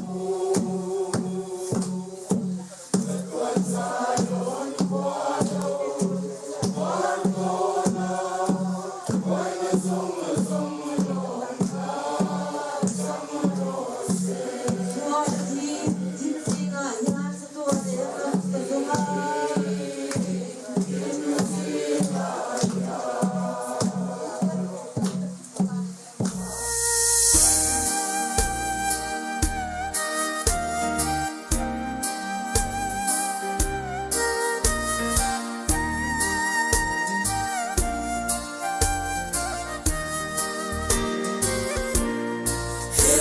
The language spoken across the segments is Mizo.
He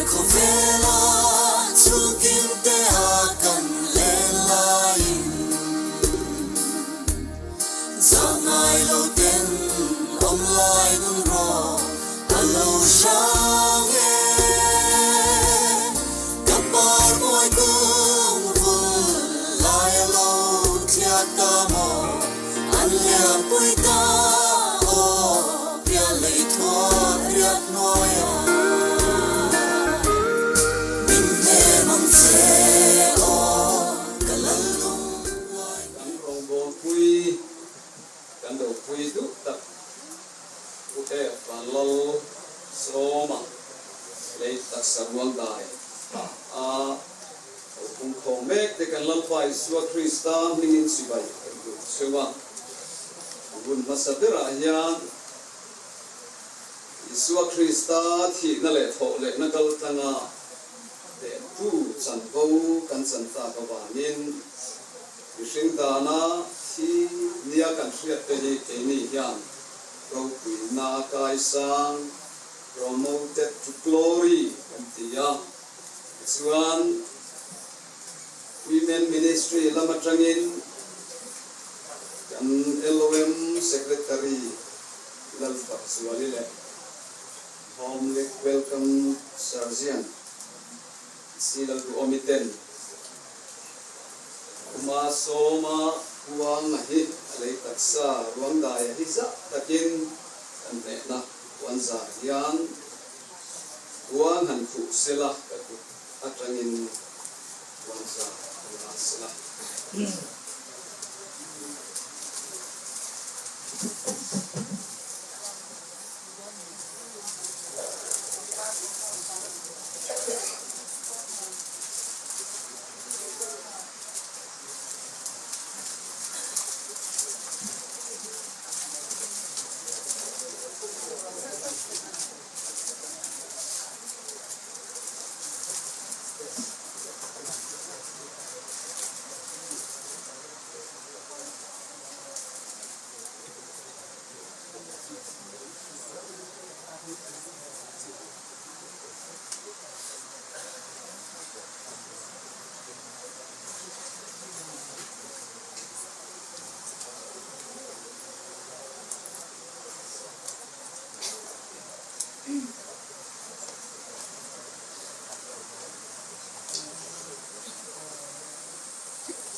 khawvela chhungkim te a kan len laiin Zah ngai lo ten awm lai nun rawh a lo hrang e. Ka par mawi kung vul lai a lo thliak ta maw an liam pui ta aw pial lei thuah riat hnuaia min hnem ang che aw ka lal lung lai. Kan rawngbawlpui kan ropui duh tak U Ef Vanlal Sawma lei taksa ruang dai a lo pungkhawm mek te kan Lalpa Isua Krista hmingin chibai kan duh cheu a. Hun hmasa berah hian Isua Krista thihna leh thawh lehna kal tlanga dehtu chanvo kan chan tak avangin Mihring dana thi nia kan hriat te hi keini hian ropuina kaisang, promoted to glory, kan ti a. Tichuan, Women Ministry lam atangin kan LOM Secretary Lalfakzuali leh Home Welcome Sergeant Si Lalduhawmi ten Kuma sawma huang a hi a lei taksa ruang dai a hi zah takin kan hnehna huan zar hian huang han khuh sela ka kut atangin huan zar han dah sela.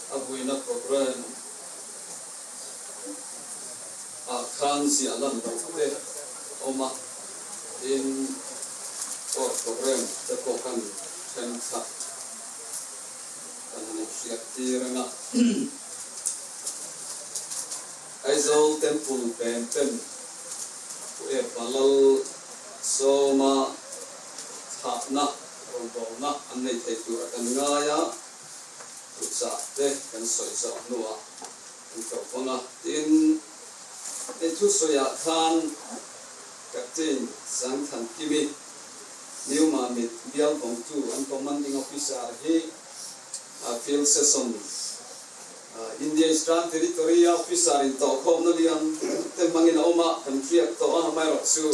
A vuina programme ah khan ziah lan loh te awm a, tin court programme te pawh khan thenkhat kan han inhriat tir ang a. Aizawl Temple pen pen Pu Epa Lal Sawma thlahna rawngbawlna an nei thei tur a kan ngai a, thuchah te kan sawi zawh hnuah An ko vang a, tin, hei thusawiah khan Captain Sangthan Kimi, New Mamit bial vawngtu an Commanding Officer hi Field Session India Eastern Territory a officer in tawhkhawmna lian te hmangin a awm a, kan hriat tawh a, amaherawhchu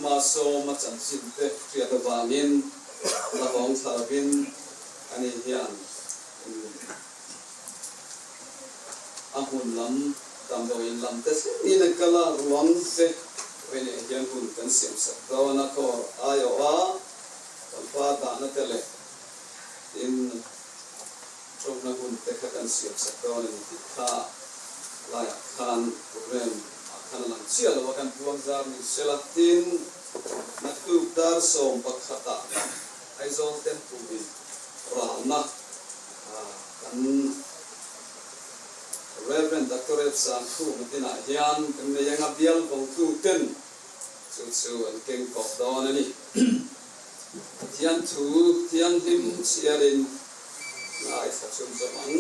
Uma Sawma chanchin te hriat avangin la hawng thla lovin ani hian A hmun lam damdawiin lam te thlengin a kal a, ruang te vawiinah hian hun kan siam sak dawn a, kawr aiawh a pangpar dahna te leh tin tawngna hun te kha kan siam sak dawn a ni tih kha laiah khan program ah khan a lang chiah lo a, kan puang zar ni sela. Tin, naktuk dar 11 ah Aizawl Temple in. F Sangkhuma tinah hian kan nei anga bial vawngtu ten chu chu an keng kawp dawn a ni. Pathian thu thianghlim chhiarin ngaithla chhun zawm ang.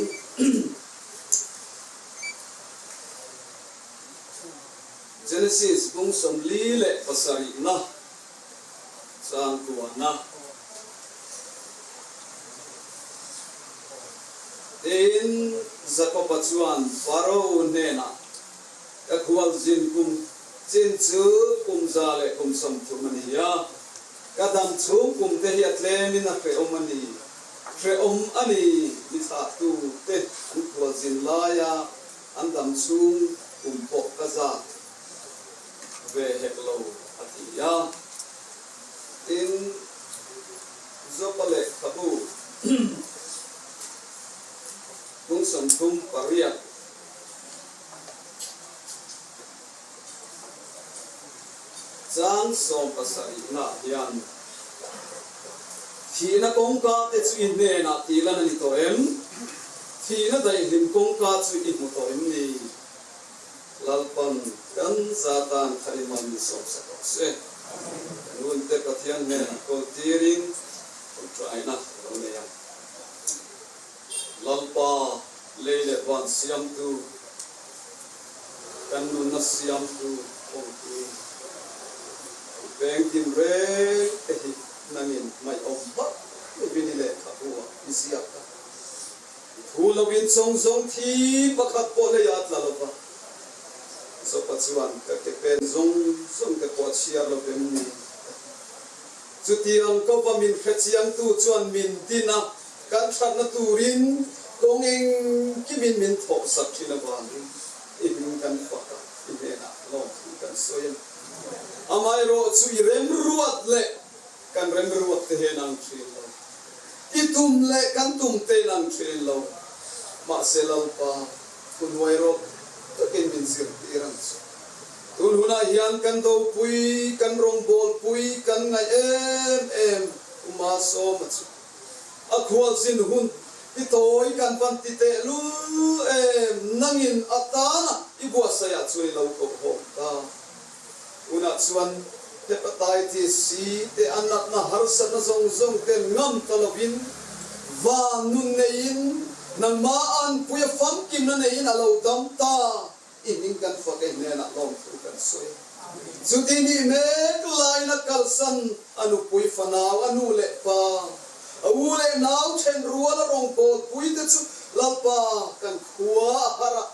Genesis bung 47na chang kuahna. Tin, Jakoba chuan Faro hnenah, Ka khualzin kum chin chu kum 130 a ni a, ka dam chhung kum te hi a tlemin a hrehawm a ni, hrehawm a ni, mi thlahtu te an khualzin laia an dam chhung kum pawh ka zat ve hek lo, a ti a. Tin, Jopa lehkhabu kum 38. Chang 17 nah hian thihna kawngka te chu i hnenah tih lan a ni tawh em? Thihna daihlim kawngka chu i hmu tawh em ni? Lalpan kan zatan kha i man ni sawmsak rawh se. Kan hunte Pathian hnenah kawl tirin tawngtaina a lo nei a. Lalpa lei leh van siamtu, kan nunna siamtu awmtu, peng tin reng te hi nangin hmaihawm vak lovin i lehkhabu ah i ziak a. I thu lovin chawng zawng thi pakhat pawh lei ah tla lova. Zopa chuan ka ke pen zawng zawng te pawh a chhiar lo vem ni? Chutiang kova min hrechiangtu chuan min din a, kan thatna turin kawng engkimin min thawhsak thin avangin i hming kan fak a, i hnenah lawmthu kan sawi a ni. Amaherawhchu i remruat leh kan remruat te hian ang thin lo, i tum leh kan tum te in ang thin lo, mahse Lalpa thuhnuai rawt takin min zirtir ang chu. Tun hunah hian kan dopui, kan rawngbawlpui, kan ngaih em em Uma Sawma chu a khualzin hun ti tawi kan van ti teh lul em, nangin a tana i buatsaih ah chuan i lo kohhawm ta. Tunah chuan Hepatitis C te a natna harsatna zawng zawng te ngam ta lovin van nun neiin nangmah anpui a famkimna neiin a lo dam ta. I hming kan fak e hnenah lawmthu kan sawi. Chuti nih mek laiin a kalsan a nupui fanau, a nu leh pa, a u leh nau then rual a rawngbâwl pui te chu Lalpa kan khua a har a,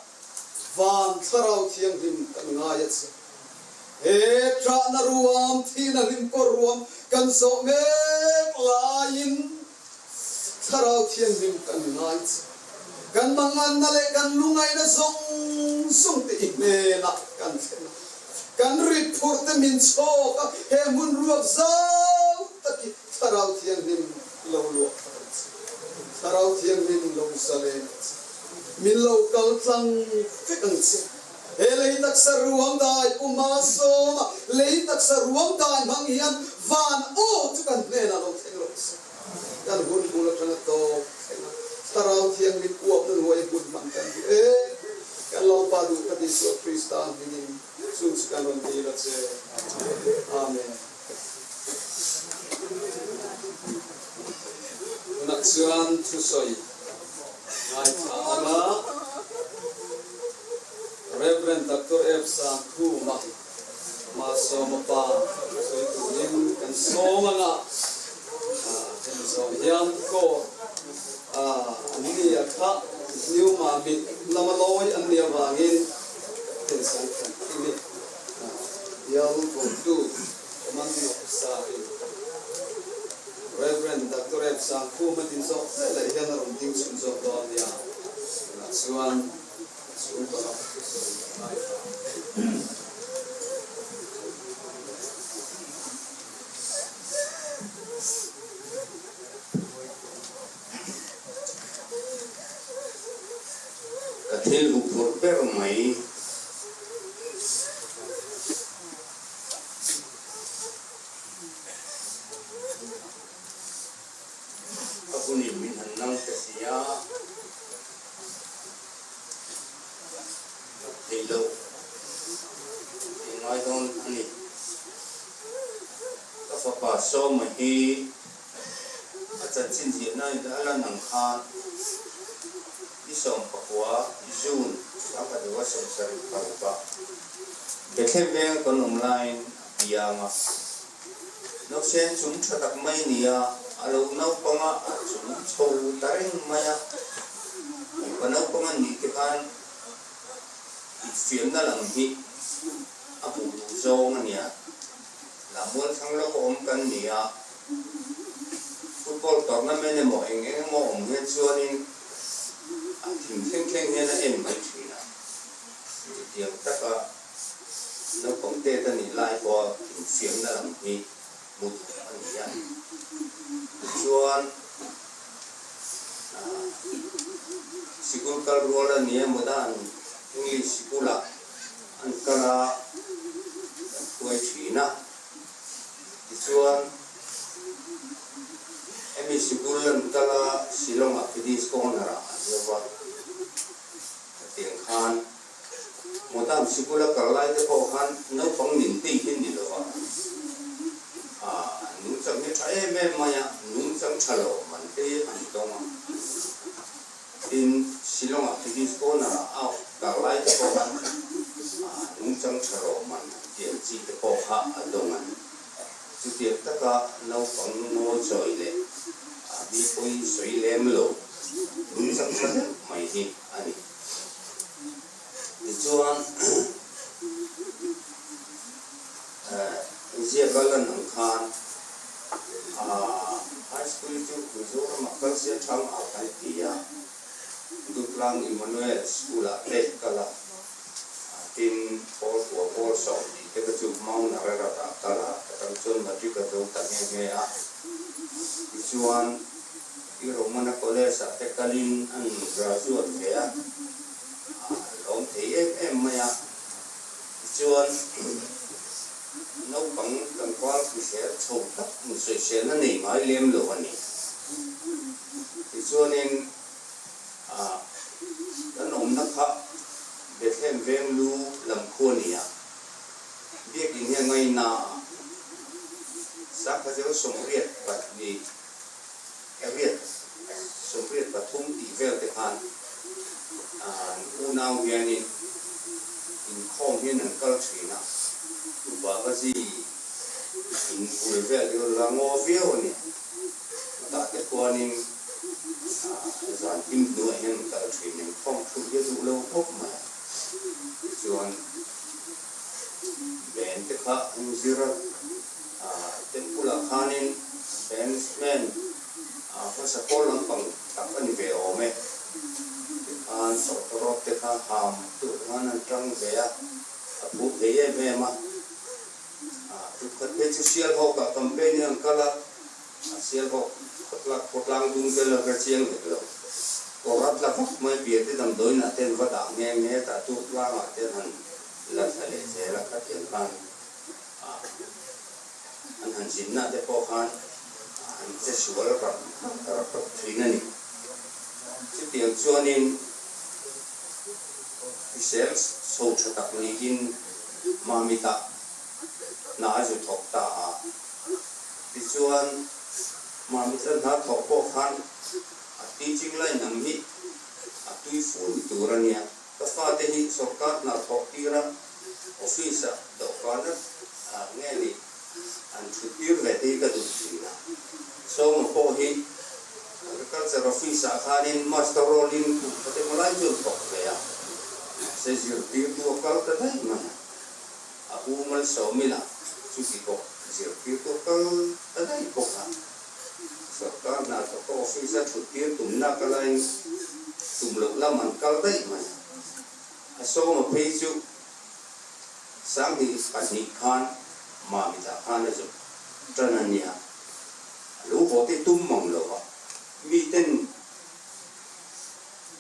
van thlarau thianghlim kan ngai a che. He ṭahna ruam, thihna hlimkawr ruam kan zawh mek laiin Thlarau Thianghlim kan ngai che. Kan manganna leh kan lungaihna zawng zawng te i hnenah kan thlen a. Kan rit phurh te min chhawk a, he hmun ruak zau tak hi Thlarau Thianghlim lo luah thar ang che. Thlarau Thianghlim lo zalen ang che. Min lo kal tlang vek ang che. He lei taksa ruang dai puma sawma lei taksa ruang dai hmang hian van aw chu kan hnenah lo thleng rawh se. Kan hun bul atanga tawp thleng a, Thlarau Thianghlim uapna hnuai hun hman kan duh e. Kan Lalpa duh ka Isua Krista hmingin chung chu kan rawn dil a che. Amen. Tunah chuan thusawi ngaithla anga Rev. Doctor F. Sangkhuma Malsawma pa sawi turin kan sawm anga hemi zawng hian court an ni a kha New Mamit lama lawi an nih avangin Captain Sangthankimi bial vawtu Commanding Officer in Rev. Doctor F. Sangkhuma din zawk hle leh hian a rawn ding chhun zawk dawn nia tunah chuan chhungkaw lam thu sawi a ngai ta. Ka thil huphurh ber mai. A hunin min han nang ta si a. Sawma hi a chanchin ziahna in a lan ang khan ni 19 June 1976 ah Bethlehem veng a kan awm laiin a piang a. Nausen chung tha tak mai nia a lo naupang a a chung chho ta reng mai a. Mipa naupang an nih te khan infiamna lam hi a hmuh duh zawng a nia. Lammual thlang lawk a awm kan ni a, football tournament emaw eng eng emaw awm hian chuanin a thim thleng thleng hian a en mai thin a. Chutiang taka naupang tet a nih lai pawha infiamna lam hi hmu duh a ni a. Tichuan, sikul kal rual a ni emaw dan English sikulah An kal a, kan hruai thin a. Tichuan, hemi sikul an kal a, Shillong-ah Kiddies Corner-ah an lo va. Hetiang khan Modam sikul a kal lai te pawh khan naupang nin tih hi ni lo va. An nungchang hi tha em em mai a, nungchang tha lo man te an tawng a. Tin, Shillong-ah Kiddies Corner-ah a kal lai te pawh khan nungchang tha rawh man tiang chi te pawh kha a dawng a ni. Chutiang taka naupang ngawi chawi leh mi pawi sawi lem lo nungchang tha deuh mai hi a ni. Tichuan, ziak a lan ang khan High School chu Mizoramah kal sia thang a kan ti a, Dutlang Emmanuel School-ah te kal a, tin pawl kua pawl sawm tih te kha chu Mount Ararat-ah kal a, ka tan chuan Matric a zo ta nghe nghe a. Tichuan, i Romana College-ah te kalin an graduate ve a, a lawm thei em em mai a. Tichuan, naupang tlangval hrisel chho tak insawiselna nei ngai lem lo a ni. Tichuanin, kan awmna kha Bethlehem veng lu lam khu a ni a, biakin hian ngaina a, Sangkhazel 82, riat 83 tih vel te khan an unau hianin inkhawm hian an kal thin a, Bagazi in bul vel hi la ngaw viau a ni. Chutah te khuanin zan hlim hnuaiah hian an kal thin, inkhawm thulh hi a duh lo khawp mai a. Tichuan band te kha an zir a. Temple ah khanin bandsman hmasa pawl lampang tak a ni ve awm e. Tikhan sawhthawrawt te kha ham tur khan an tang ve a, a phu thei em em a. Tukhat phei chu Sialhawk ah campaign in an kal a, a Sialhawk khawtlang dung te la hre chiang hek lo. Kawr a tla vak mai pian te damdawiin ah te an va dah nghe nghe ta Turtlang ah te an han la thla leh zel a khatiang khan. An han zinna te pawh khan an che sual rap rap rap thin a ni. Chutiang chuanin hrisel chho tha tak niin Mamitah hna a zu thawk ta a. Tichuan Mamita hna thawk pawh khan a teaching line ang hi a tui fu ni tur a nia. Ka fate hi sorkar hna thawk tira office ah dawhkana nge ni an thut tir ve te hi ka duh thin a. Sawma pawh hi Agriculture office ah khanin master role in kum khat emaw lai chu an thawk ve a, mahse zirtirtu a kal ta daih mai a, a u Malsawmila chuti bawk zirtirtu a kal ta daih bawk a. Sorkar hna thawka office a thut tir tumna ka lain tum loh lam an kal daih mai a. A sawma phei chu 2002 khan Mamita khan a zawh tan a nia. A lo haw te tum mang lo a, miten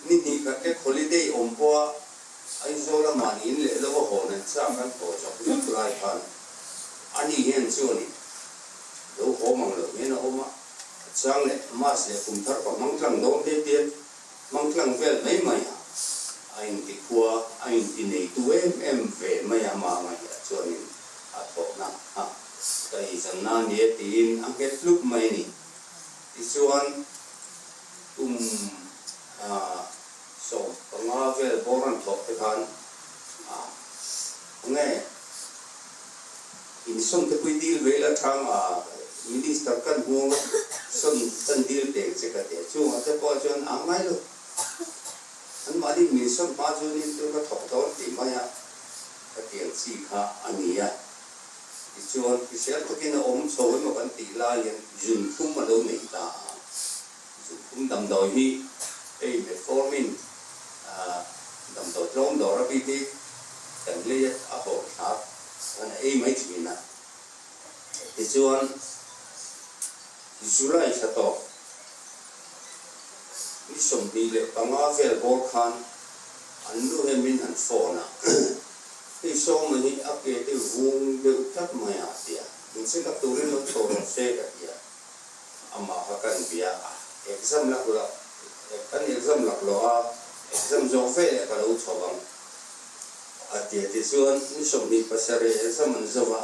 ni hnih khat lek holiday awm pawha Aizawl a mahni in leh lo a hawn an chak an haw chak vek lai khan ani hian chuanin Lo haw mang loh hian a awm a, a chang leh Mas leh kum thar ka hmang tlang dawn te tian hmang tlang vel mai mai a, a inti khua a inti neitu em em ve mai a mah ngaihah chuanin a thawhna a. Ka eizawnna a ni e tiin a nghet hlup mai a ni. Tichuan, kum 15 vel bawr an thawh te khan nge insawn te pui dil ve ila thang a, Minister kan hmuang a, sawn kan dil pek che ka ti a, chungah te pawh chuan a ngai lo. Anmahni min sawn hma chuanin chu ka thawk dawn tih mai a, ka tiang chi kha a ni a. Tichuan, hrisel takin a awm chho emaw kan tih laiin zunthum a lo nei ta a. Zunthum damdawi hi hei metformin damdawi tlawm dawr a bik hi kan lei a, a hawn thlak khan a ei mai thin a. Tichuan, July thla tawp ni 25 vel bawr khan an nu hian min han phone a. Hei Sawma hi a ke te vung deuh tlat mai a tia, in check up turin lo chho rawh se ka tia. Amah kha kan bia a, exam lak loh, kan exam lak loh a, exam zawk ve leh ka lo chho ang a tia. Tichuan ni 27 exam an zo a,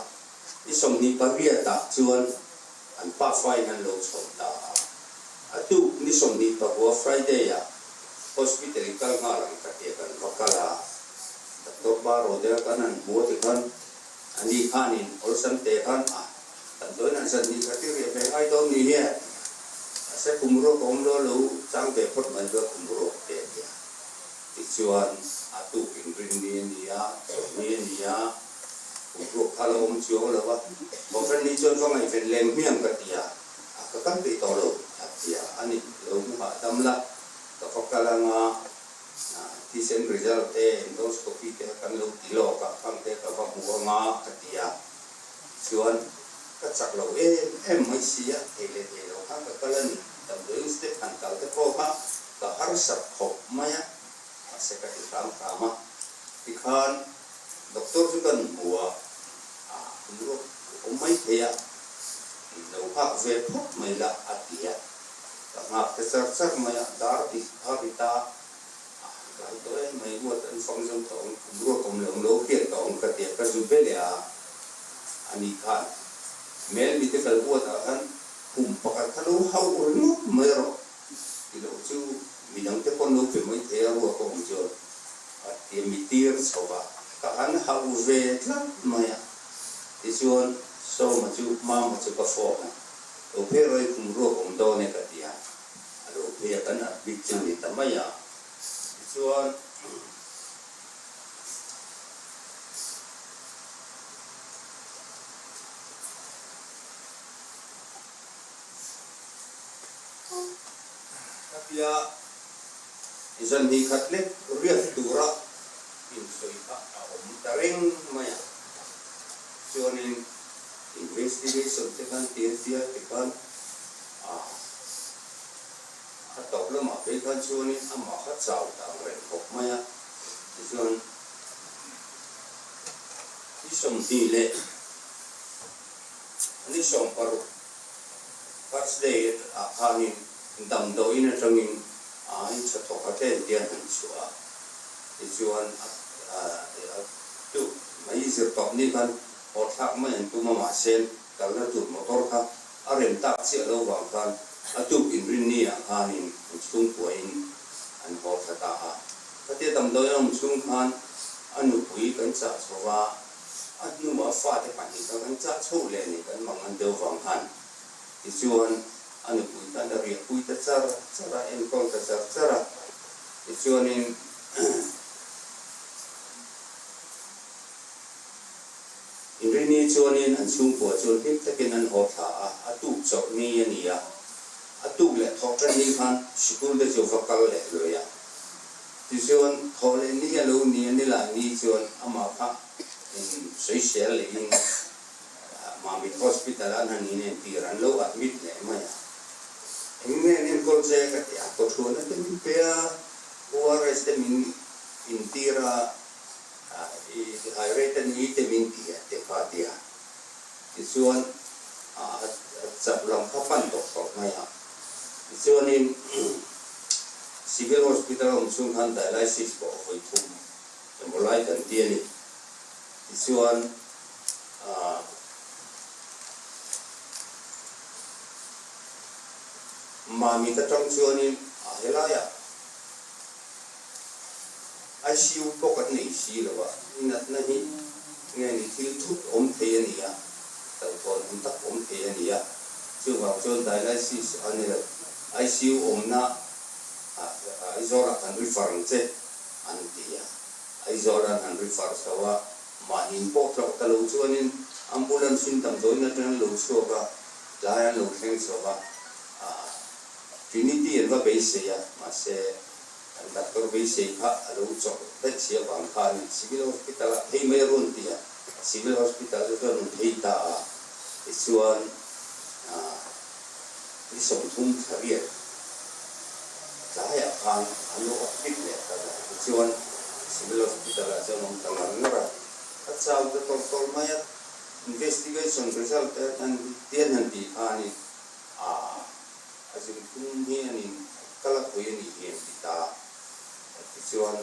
ni 28 ah chuan an pa fain an lo chho ta a. A tuk ni 29 Friday ah hospital i kal nghal ang ka tia kan va kal a. Doctor pa Rodel kan han hmu a ti khan a ni khanin awlsam te khan a kan dawn an zan ni kha ti riah ve ngai dawn ni hian a se kum ruak a awm lo lo chang ve phawt mai chu a kum ruak te a ti a. Tichuan a tuk inrin ni a ni a, chawlhni a ni a, kum ruak kha lo awm chuang lo a, Boyfriend ni chuan va ngaihven lem hmiang ka ti a, a ka kal peih tawh lo a ti a, a ni lo hmu hahdam la ka va kal anga. Thisen result te, endoscopy te kha kan lo ti lawk a, khang te ka va hmu anga ka ti a, chuan ka chak lo em em mai si a, thei leh thei lo khan ka kal a ni, damdawiin step han kal te pawh kha ka harsat khawp mai a, mahse ka ti hram hram a, tikhan doctor chu kan hmu a, kum ruak awm mai thei a, lo nghak ve phawt mai la a ti a. Ka nghak ta char char mai a, dar tih a ri ta a, tlai tawh em mai ruat an fang zawng tawh ang, kum ruak awm lo lo hriat tawh ang ka ti a, ka zu be leh a, a ni khan mel medical ward ah khan kum pakhat kha lo hauh ringawt mai rawh ti loh chu midang te pawn lo pe mai thei a ruak a awm chuan a ti a, mi tir chho a, ka han hauh ve tlat mai a, tichuan Sawma chu Mama chu ka phone a. Lo phei rawih kum ruak awm dawn e ka ti a, a lo phei a kan admit chu ni ta mai a, tichuan ka tia zan hnih khat lek riat tura insawi kha a awm ta reng mai a, chuanin. Investigation te khan tir tir ti khan a tawp lamah phei khan chuanin amah kha chau ta ang reng khawp mai a, tichuan ni 20 leh ni 16 Thursday ah khanin damdawiin atangin a inchha thawk a tlem te an han chhuah a, tichuan a tuk mai zir tawp ni khan Haw thlak mai an tum a mahse kalna tur motor kha a rem tak chiah lo vang khan a tuk inrinni ah khanin an chhungkuain an haw thla ta a. Khatia damdawi a awm chhung khan a nupui kan chah chho va, a hnuah fate pahnih kha kan chah chho leh a ni kan mang an deuh vang khan. Tichuan a nupui khan a riahpui ta char char a, enkawl ta char char a. Tichuanin. Inrini chuanin an chhungkua chuan hlim takin an haw thla a, a tuk chawlh ni a ni a. A tuk leh thawh ṭan ni khan sikul te chu va kal leh luai a. Tichuan, thawh leh ni a lo ni a ni lai ni chuan amah kha in sawisel lehin Mamit Hospital ah an han inentir, an lo admit leh mai a. Eng nge an enkawl che ka ti a, kawthuahna te min pe a, ORS te min intir a, I hai rei ta ni te min ti a te kha tia. Tichuan a chak lam kha pan tawh tawh mai a. Tichuanin Civil Hospital awm chhung khan dialysis pawh a hawi thum emaw lai kan ti a ni. Tichuan. Mamit atang chuanin a helaiah ICU pawh kan nei si lo a, i natna hi nge ni thil thut awm thei a ni a, hlauhthawn awm tak awm thei a ni a, chuvang chuan dialysis a ni lo, ICU awmna ah Aizawlah kan refer ang che an ti a, Aizawlah an han refer chho a, mahni pawh tlawh ta lo chuanin ambulance in damdawiin atang an lo chhuak a, tlai an lo thleng chho a, Trinity an va beisei a, mahse Kan doctor beisei kha a lo chawrh daih si avang khan Civil Hospital ah phei mai a rawn ti a, Civil Hospital chu chuan rawn phei ta a, tichuan ni 30 thla riat tlaiah khan an lo admit leh ta a, tichuan Civil Hospital ah chuan awm ta ngar ngar a, a chau ta tawlh tawlh mai a, investigation result te an tian han tih khanin aa. A zingphung hianin kal a pui a nih hi an ti ta. Tichuan,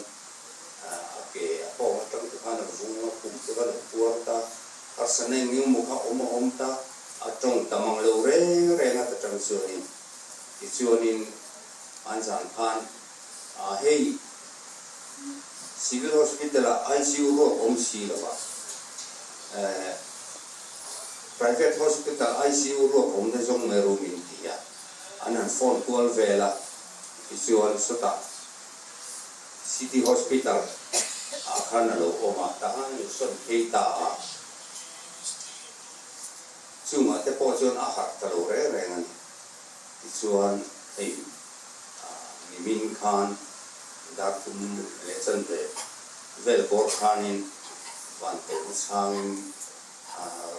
a ke a pawng atang te khan a vung a, pum te kha a lo puar ta, harsatna eng eng emaw kha awm a awm ta, a tawng ta mang lo reng reng a ta tang chuanin. Tichuanin an zan khan, hei Civil Hospital ah ICU ruak awm si lo a, Private hospital ICU ruak awm te zawng mai room in ti a, an han phone kual vel a, tichuan sawtah City Hospital ah khan a lo awm a, tah khan an sawn phei ta a, chungah te pawh chuan a harh ta lo reng reng a ni. Tichuan hei nimin khan dar thum leh chanve vel bawr khanin van tehna chhangin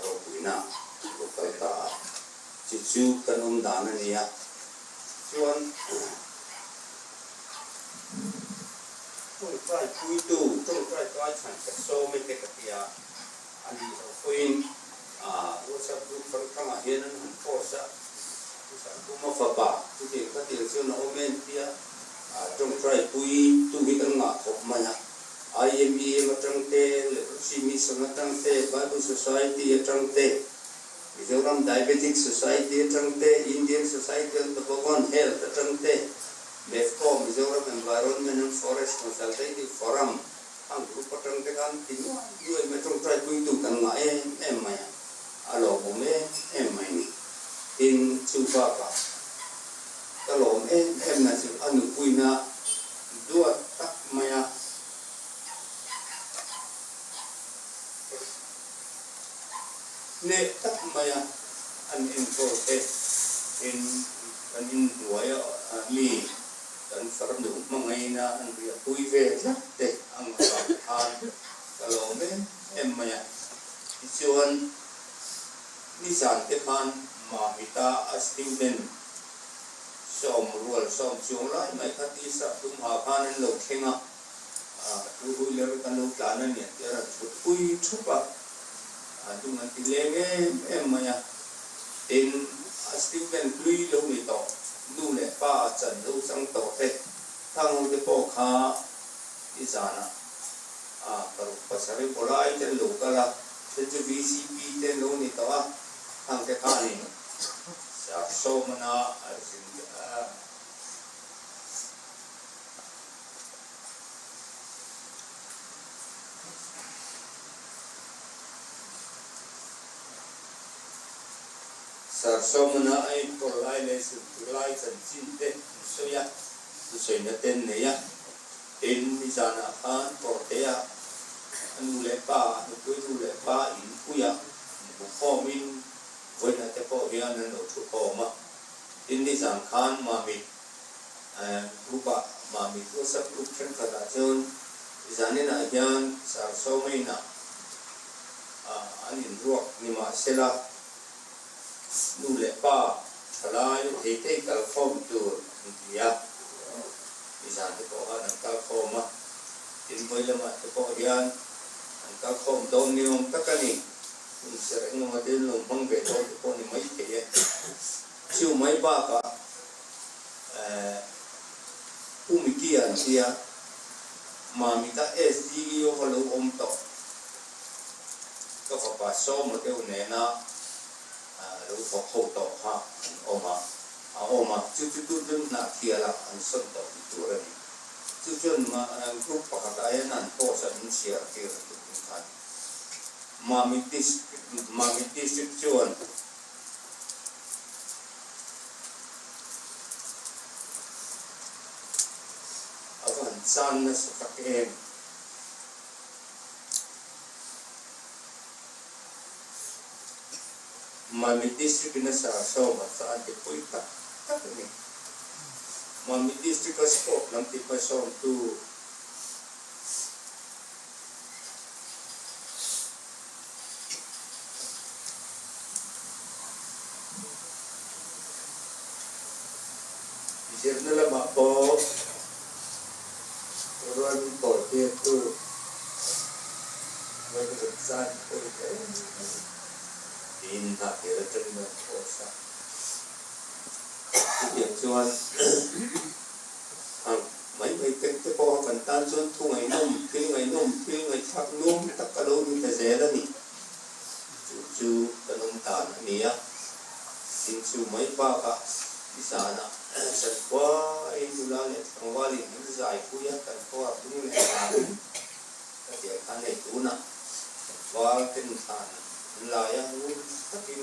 ropuina a lo kal ta a, chu chu kan awm dan a ni a. Chuan tawngtai puitu, tawngtai kai chhan ka sawm e te ka ti a, a nih loh pawhin WhatsApp group hrang hrangah hian an han post a, Chhuah Kuma fapa chutiang khatiang chuan a awm em tia tawngtai puitu hi kan ngah khawp mai a. IMEM atang te, Leprosy Mission atang te, Bible Society atang te, Mizoram Diabetic Society atang te, Indian Society of Tobacco and Health atang te, MEFCO, Mizoram Environment and Forest Consultative Forum, ang group atang te khan ti nuai nuai mai tawngtai puitu kan ngah em em mai a, a lawmawm em em mai ni. Tin, chu bakah ka lawm em em na chu a nupuina Duat tak mai a. Hneh tak mai a an enkawl te in kan inhnuai a mi kan farnu hmangaihna an riahpui ve tlat te ang avang khan ka lawm em em mai a. Tichuan nizan te khan Mamita a student 10 rual 10 chuang lai mai kha tisa tum ha khan an lo thleng a, two wheeler kan lo tlan a nia tih a rawn chhut pui thup a, a dung an ti leng em em mai a. Tin, a student hlui lo ni tawh, nu leh pa chan lo chang tawh te, thang ho te pawh kha i zanah paruk pasarih pawlai te an lo kal a, then chu VCP te an lo ni tawh a, thang te khanin Sawmana a zin a. Sir Sawmana a enkawl lai leh zirtir lai chanchin te an sawi a, thusawi na te an nei a. Tin, nizanah khan Kawrtea a nu leh pa, a nupui nu leh pa inpuiah inbukhawmin Vawiina te pawh hian an lo thu khawm a, tin nizan khan Mamit group ah, Mamit WhatsApp group thenkhat ah chuan zanin ah hian Sarsawma inah an inruak ni mahsela nu leh pa thalai thei thei kal khawm tur an ti a, nizan te pawh khan an kal khawm a, tin vawi lamah te pawh hian an kal khawm dawn ni awm tak a ni. Hun serh engemaw te lo hmang ve dawn te pawh ni mai thei e. Chu mai bakah Pu Mickey an tia Mamita SDEO kha lo awm tawh. Ka fapa Sawma deuh nena lo thawk ho tawh kha an awm a. a awm a, chu chu tu chu Hnahthialah an sawn tawh ti tur a ni. Chu chuan group pakhatah hian an post a in chhiar tir a tuk in khan Mamit District Mamit District chuan a va han chan nasa tak em. Mamit District in a sarsawm a chan ti pui tak tak a ni. Mamit District a sport lam ti hmasawmtu Zirna lamah pawh rawn pawhtirtu vawiin zan pawi hle mai tiin Hnahtir atangin an post a. Chutiang chuan ang mai mai tek te pawha kan tan chuan thu ngaihnawm, thil ngaihnawm, thil ngaihthlak nuam tak a lo ni ta zel a ni. Chu chu kan awm dan a ni a, tin chu mai bakah nizanah Sankhuai nula leh tlangvalin min zai pui a, kan khua tung leh danin ka tia khan hei tunah val ten thlan an lai a, ngun takin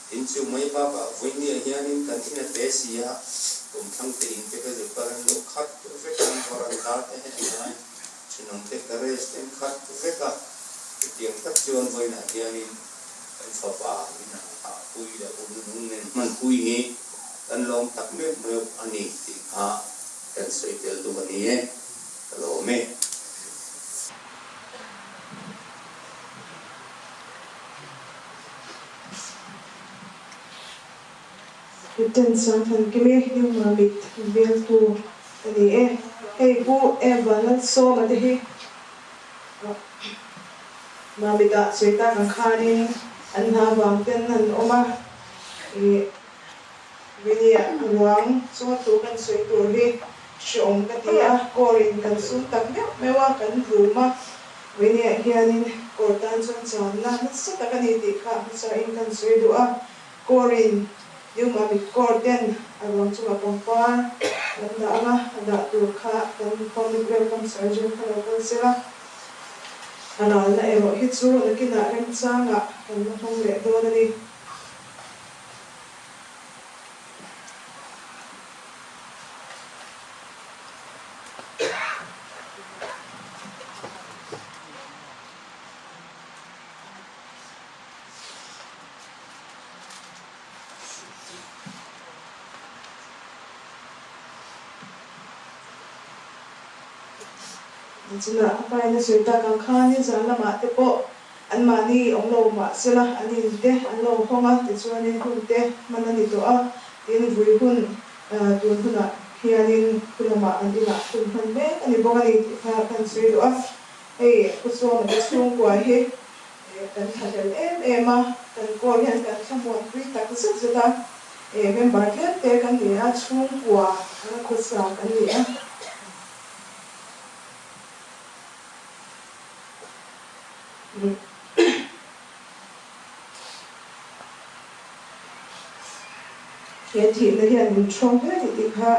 tin chu mai bakah vawinia hianin kan in a te si a, kumthlang te in te ka zuk kal an lo khat vek a, an varanda te hi an ngai. Thenawmte garage te an khat vek a, chutiang tak chuan vawiinah hianin kan fapa in a hahpui leh hun hnung nen hmanpui hi kan lawm tak meuh meuh a ni tih kha kan sawi tel duh a ni e, ka lawm e. Captain Sangthankimi Hniumah mit veltu a ni e. Hei Pu Eva Lalsawma te hi Mamitah sawi tak ang khanin an hna vang ten an awm a, ih Vini-ah ruang chunga thu kan sawi tur hi hreawm ka ti a, kawrin kan sum tak meuh meuh a, kan rum a, Vini-ah hianin kawr tan chuan channa nasa tak a ni tih kha hmasain kan sawi duh a. Kawrin Yuma mitkawr ten a ruang chungah pangpar kan dah ang a, a dah tur kha kan Public Welcome Surgeon kha lo kal sel a, a ralna erawh hi chu nakinah remchangah kan la hmang leh dawn a ni. Chuna a pain a sawi tak ang khan nizan lamah te pawh anmahni awm lo mah sela an in te an lo hawng a, tichuanin hun te hman a ni tawh a, tin vui hun tun hunah hianin khu lamah an inah hun hman mek a ni bawk a ni tih kha kan sawi duh a, hei Pu Sawma te chhungkua hi Kan thlahlel em em a, kan kawl hian kan thlamuanpui tak zet zet a, member tlem te kan ni a, chhungkua anga khawsa kan ni a. He thihna hian min ṭhawng hle tih tih kha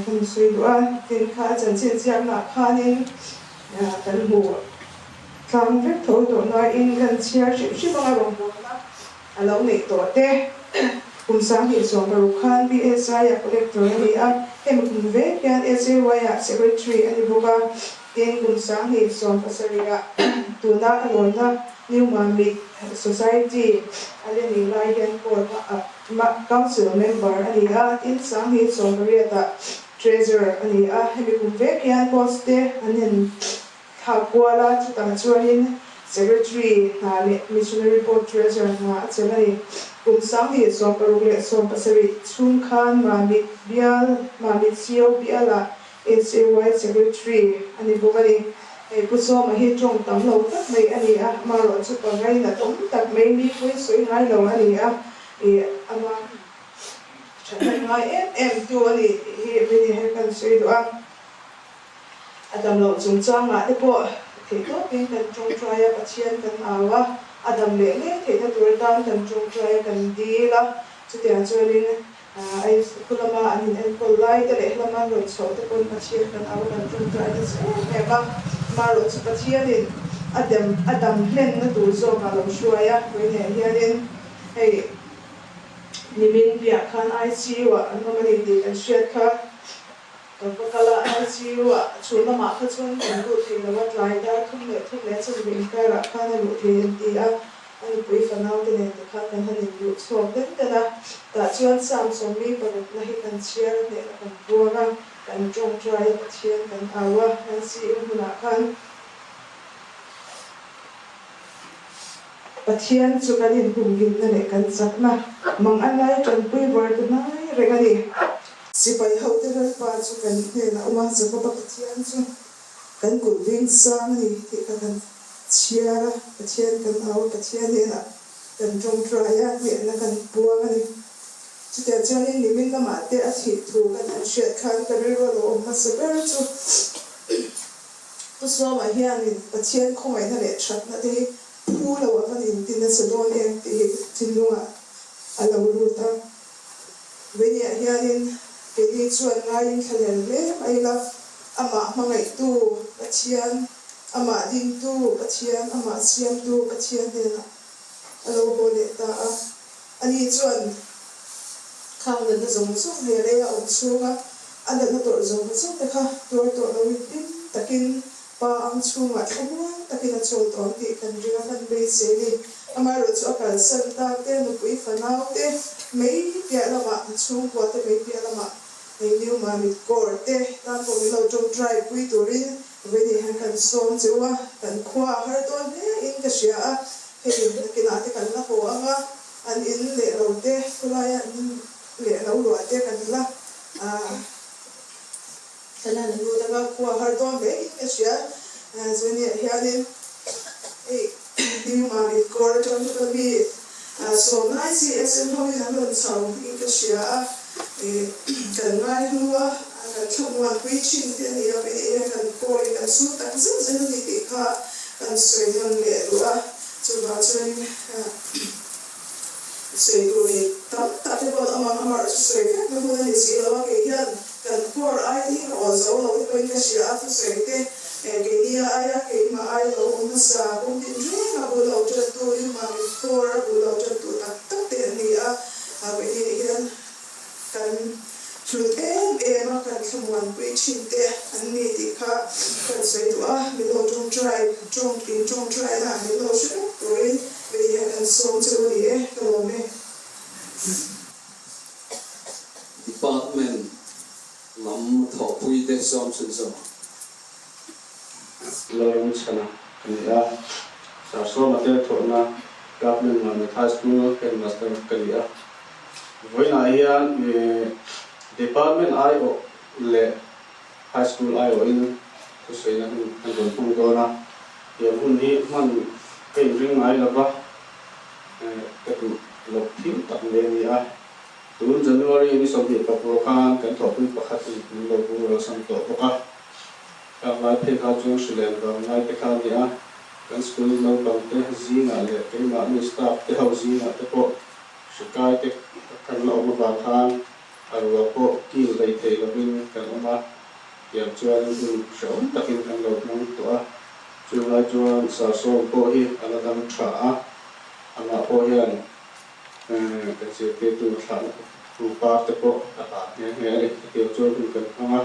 kan sawi duh a, tin kha a chanchin ziaknaah khanin kan hmu tlang vek tho tawh nain kan chhiar hrim hrim anga rawngbawlna a lo neih tawh te. Kum 2016 khan BSI-ah Collector a ni a, hemi kum vek hian SAY-ah Secretary a ni bawk a, tin kum 2017-ah tuna a lawina New Mamit Society a la nih lai hian Board a Council member a ni a, tin 2018-ah Treasurer a ni a, hemi kum vek hian post te an en thlak kual a, chutah chuanin Secretary hna leh Missionary Board Treasurer hna a chelh a ni. Kum 2067 chhung khan Mamit Bial, Mamit CO Bial-ah SAY Secretary a ni bawk a ni. Hei Pu Sawma hi tawng tam lo tak mai a ni a, amaherawhchu pa ngainat awm tak mai mi pui sawi ngai lo a ni a, ih ama thatna ngai em em tu a ni tih hi Rini hian kan sawi duh a. A dam loh chungchangah te pawh theih tawpin kan tawngtai a, Pathian kan au a, a dam leh ngei theihna tur atan kan tawngtai a, kan dil a, chutiang chuanin. Khu lama an in enkawl lai te leh helama an rawn chhoh te pawn Pathian kan au kan tawngtai nasa em em a. Amaherawh chu Pathianin a dem a dam hlenna tur zawk a lo hruai a, vawiinah hianin hei nimin piah khan ICU ah an awm a ni tih kan hriat kha. Kan va kal a, ICU ah chhun lamah kha chuan kan lut thei lo a, tlai dar thum leh thum leh chawlhni inkarah khan a luh thei an ti a, a nupui fanau te nen te khan kan han inluh chhuak den den a, tah chuan Psalm 46 na hi kan chhiar a hnehna kan puang a, kan tawngtai a, Pathian kan au a, ICU hmunah khan Pathian chu kan inhumhimna leh kan chakna mang a lai tanpui var ta hnai reng a ni. Sipai hote Lalpa chu kan hnenah awm a, Jakoba Pathian chu kan kulh veng sang a ni tih kha kan chhiar a, Pathian kan au a, Pathian hnenah kan tawngtai a, hnehna kan puang a ni. Chutiang chuanin nimin lamah te a thih thu kan han hriat khan ka rilru a lo awm hmasa ber chu Pu Suama hianin Pathian khawngaihna leh thatna te hi phu lo a van inti nasa dawn em tih hi thinlungah a lo lut a. Veniah hianin keini chuan ngaiin thlahlel hle mai ila, amah hmangaihtu Pathian, amah dingtu Pathian, amah siamtu Pathian hnenah a lo haw leh ta a. Ani chuan khang natna zawng zawng he leia awm chhunga a natna tawrh zawng zawng te kha tuar tawh loin hlim takin Pa ang chhungah thlamuan takin a chawl tawh ang tih kan ring a, kan beisei a ni. Amaherawh chu a kalsan tak te, nupui fanau te, mei piah lamah, a chhungkua te mei piah lamah hei New Mamit Corps te tan pawh min lo tawngtai pui turin vawiin hian kan sawm che u a, kan khua a har dawn hle in ka hria a, hei nakinah te kan la haw ang a, an in leh lo te, khawlaia an in leh lo luah te kan la Thailand a lut anga khua har dawn hle in ka hria. Chuan hianin hei New Mamit Corps atang chu ka mi sawmlai CSM ho in an rawn chho in ka hria a, kan ngai hnu a, kan thlamuanpui thin te a ni a, hei hian kan Corps in kan sut tak zet zet a ni tih kha kan sawi nawn leh duh a, chuvang chuanin Sawi tur nei tam tak te pawh amah amah chu sawi vek na hun a ni si lo a, kei hian kan khuar ai te hi ka awl zo lo te pawhin ka hria a, thusawi te keini a aia keimah aia lo awm hmasa kum tin reng a bul lo tan tu in mah min khuar a bul lo tan tu tak tak te an ni a, keini hian kan hlut em em a, kan thlamuanpui thin te an ni tih kha kan sawi duh a, min lo tawngtai, tawng in tawngtai na min lo hre vek turin vei hian kan sawm che u ni e, ka lawm e. Department lam thawhpui te sawm chhunzawm ang. Lalramchhana ka ni a, Sarsawma te thawhna Government Mamit High School Headmaster ka ni a. Vawiinah hian Department aiawh leh High School aiawhin thusawiina hun kan rawn hmang dawn a, tiang hun hi hman ka inring ngai lova, ka duh loh thil tak mai a ni a. Tun January ni 24 khan kan thawhpui pakhatin min lo boral san tawh bawk a. Kang lai phei kha chuan hrileng vang ngai te kha a ni a, kan school naupang te zingah leh keimahni staff te ho zingah te pawh hri kai te kan la awm avang khan a ruah pawh kil lei thei lovin kan awm a, tiang chuan hun hrehawm takin kan lo hmang tawh a, chulai chuan Sarsawm pawh hi a la dam tha a, amah pawh hian Kan zirtirtu thlahna pangpar te pawh a dah nghe nghe a ni. Chutiang chuan hun kan hmang a,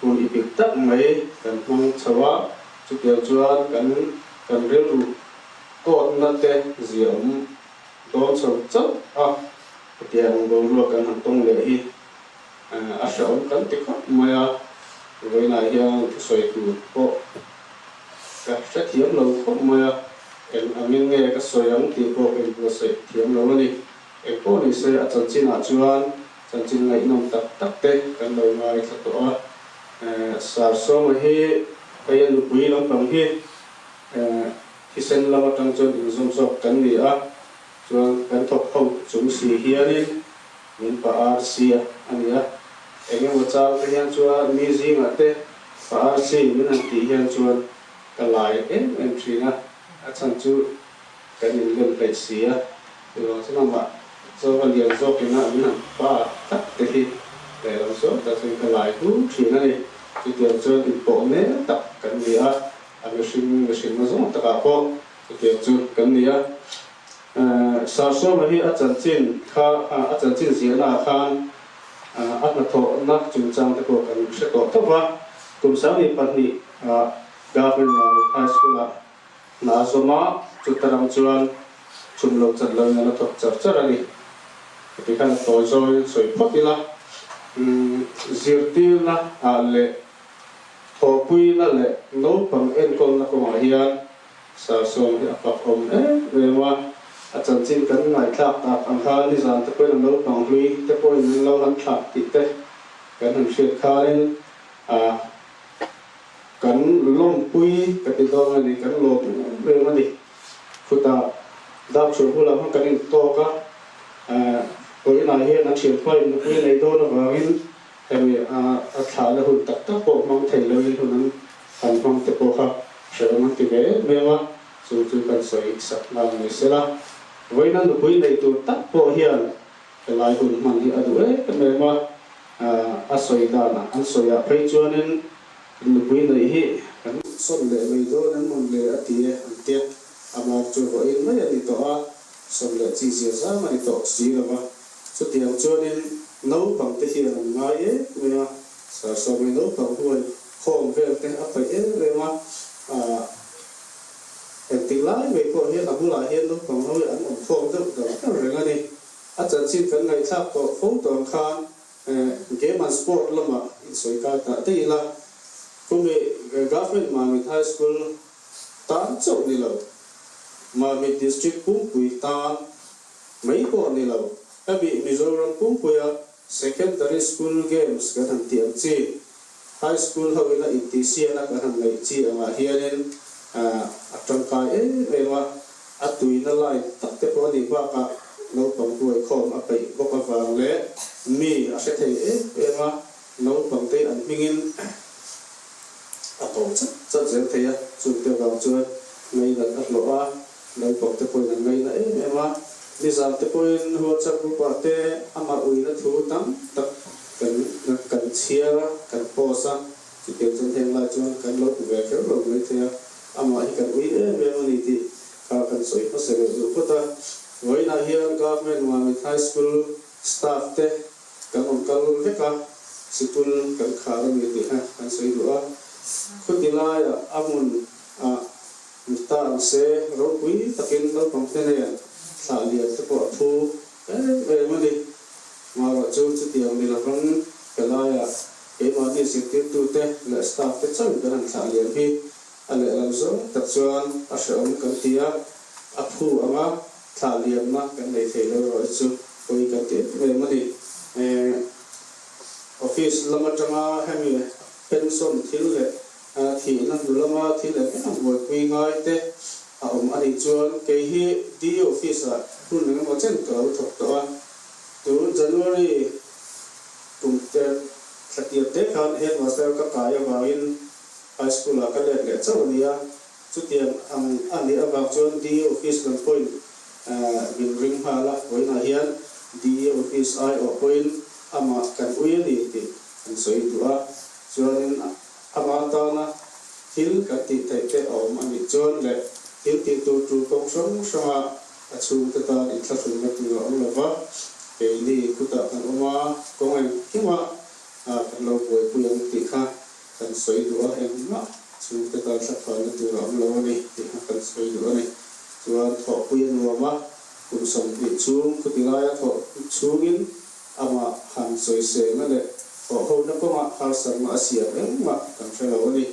hun i bik tak mai kan hmang chho a, chutiang chuan kan kan rilru tawtna te ziaawm dawn chho chauh a, hetiang boruak kan han tawng leh hi a hrehawm kan ti khawp mai a, vawiinah hian thusawi tur pawh ka hrethiam lo khawp mai a. Eng angin nge ka sawi ang tih pawh ka inbuatsaih thiam lo a ni. Eng pawh ni se a chanchinah chuan chanchin ngaihnawm tak tak te kan lo ngaithla tawh a. Sarsawma hi hei a nupui lampang hi thisen lam atang chuan inzawm zawk kan ni a, chuan kan thawk ho chung si hianin min pa RC a a ni a. Eng emaw chang te hian chuan mi zingah te pa RC min han tih hian chuan Ka lai em em thin a, a chhan chu kan inlem hleih si a, chuvang chuan amah Chaw a lian zawk ina min han pa tak te hi lehlam zawk tak chuan ka lai hu thin a ni. Chutiang chuan inpawh nel tak kan ni a, a mihring mihrinna zawng takah pawh chutiang chu kan ni a. Sarsawma hi a chanchin kha a chanchin ziahnaah khan a hnathawhna chungchang te pawh kan hre tawh tawp a. Kum 22 ah Government Mamit High School-ah Hna a zawm a, chuta ram chuan chum lo chat loin a la thawk char char a ni. Heti khan tawi zawin sawi phawt ila, zirtirna ah leh thawhpuina leh naupang enkawlna kawngah hian Sarsawm hi a fak awm em em a, a chanchin kan ngaihthlak tak ang khan nizan te pawhin a naupang hlui te pawhin an lo han thlah tih te kan han hriat khanin a Kan lawmpui ka ti dawn a ni, kan lawm em em a ni. Khutah Darchhuah bulah hmang kan intawk a, vawiinah hian a thianpa in nupui a nei dawn avangin hemi a thlahna hun tak tak pawh hmang thei loin hun an han hmang te pawh kha hrehawm an ti ve em em a, chu chu kan sawi sak nghal ni sela. Vawiina nupui nei tur tak pawh hian Helai hun hman hi a duh em em a, a sawi danah an sawiah phei chuanin nupui neih hi kan sawn leh mai dawn em mawn le a ti e an tia, amah chu vawiin mai a ni tawh a, sawn leh chi zia zam a ni tawh si lo va, chutiang chuanin naupang te hian an ngai em em a, Sarsawmi naupang huai khawm vel te a paih em em a, engtik lai mai pawh hian a bulah hian naupang ho hi an awm khawm deuh deuh ber reng a ni. A chanchin kan ngaihthlak tawh fo tawh ang khan Game and Sport lamah insawi kai ta daih ila, kumi Government Mamit High School tan chauh ni lo, Mamit District pumpui tan mai pawh ni lo, hemi Mizoram pumpuia Secondary School Games kan han tih ang chi, High School ho ina intihsiahna kan han ngaih chi angah hianin a tangkai em em a, a tuina lai tak te pawh a nih bakah naupang huaikhawm a peih bawk avang leh mi a hre thei em em a, naupang te an hmingin a ko chat chat zel thei a, chungte vang chuan ngainat a hlawh a, naupang te pawhin an ngaina em em a, nizan te pawhin WhatsApp group ah te amah uina thu tam tak kan kan chhiar a, kan post a, chutiang chuan heng lai chuan kan lo hmu ve kher lo mai thei a. Amah hi kan ui em em a ni tih kha kan sawi hmasa leh duh phawt a. Vawiinah hian Government Mamit High School staff te kan awm kal vek a, sikul kan khar a ni tih kha kan sawi duh a. Khuti laiah a hmun ah ta ang se ropui takin naupang te nen thlah lian te pawh a phu em em a ni. Marawh chu chutiang ni lovang ka laiah Keimahni zirtirtute leh staff te chauh kan han thlah liam hi a lehlam zawng tak chuan a hrehawm kan ti a, a phu anga thlah liamna kan nei thei lo erawh hi chu pawi kan ti em em a ni. Office lam atanga hemi pension thil leh thihna hnu lama thil eng eng buaipui ngai te a awm a nih chuan kei hi DE office ah hun engemaw chen ka lo thawk tawh a, tun January Kum te thla tir te khan headmaster ka kai avangin high school ah ka let leh chauh a ni a, chutiang ang a nih avang chuan DE office lam pawhin min ring nghal a, vawiinah hian DE office aiawh pawhin amah kan ui a ni tih kan sawi duh a, chuanin amah tana thil kan tih theih te a awm a nih chuan leh thil tih tur tur kawng hrang hranga A chhungte tan inthlahrunna tur a awm lo va, keini khutah kan awm a, kawng engkimah kan lo buaipui ang tih kha kan sawi duh a, engmah chhungte tan thlaphanna tur a awm lo a ni tih kha kan sawi duh a ni. Chuan thawhpui a nuam a, kum 20 chhung khuti laia thawh chhungin amah han sawiselna leh thawhhona kawngah harsatna a siam engmah kan hre lo a ni.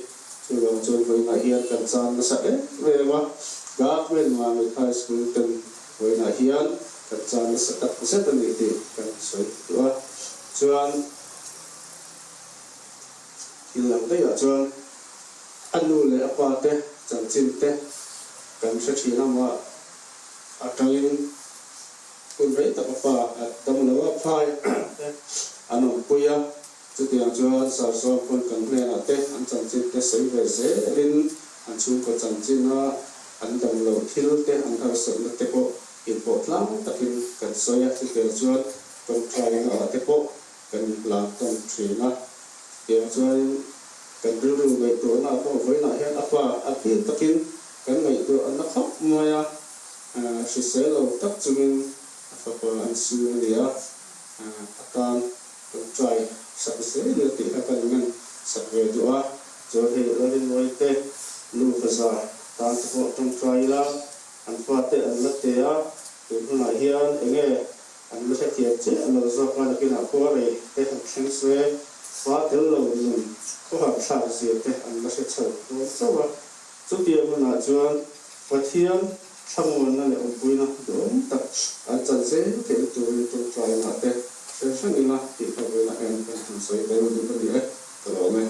Chuvang chuan vawiinah hian kan chan nasa em em a, Government Mamit High School ten vawiinah hian kan chan nasa tak zet a ni tih kan sawi duh a. Chuan thil ang daihah chuan a nu leh a pa te chanchin te kan hre thin a, mah atangin hun rei tak a pa a dam lo a, phai te an awmpui a. Chutiang chuan Sarzawm pawn kan hnenah te an chanchin te sawi ve zelin an chhungkaw chanchina an dam loh thil te an harsatna te pawh Inpawh tlang takin kan sawi a, chutiang chuan tawngtaina ah te pawh kan inhlan tawn thin a. Tiang chuanin kan rilru ngaihtuahna pawh vawiinah hian a pa a bik takin kan ngaihtuah a na khawp mai a, hrisel lo tak chungin a fapa an sun a ni a, a tan tawngtai sak zel ila tih kha kan ngan sak ve duh a. Chuan hei Lalrinmawii te nu bazar tan te pawh tawngtai ila. An fate an la te a, tun hunah hian enge an la hrethiam chiah lo zawk a, nakinah khua rei te han thleng se, fa tel lo nun khawhar thlak zia te an la hre chho dawn chauh a. Chutiang hunah chuan Pathian thlamuanna leh awmpuina duhawm tak an chan zel theihna turin tawngtaina te hre hrang ila tih kha vawiinah hian kan han sawi tel duh a ni e, ka lawm e.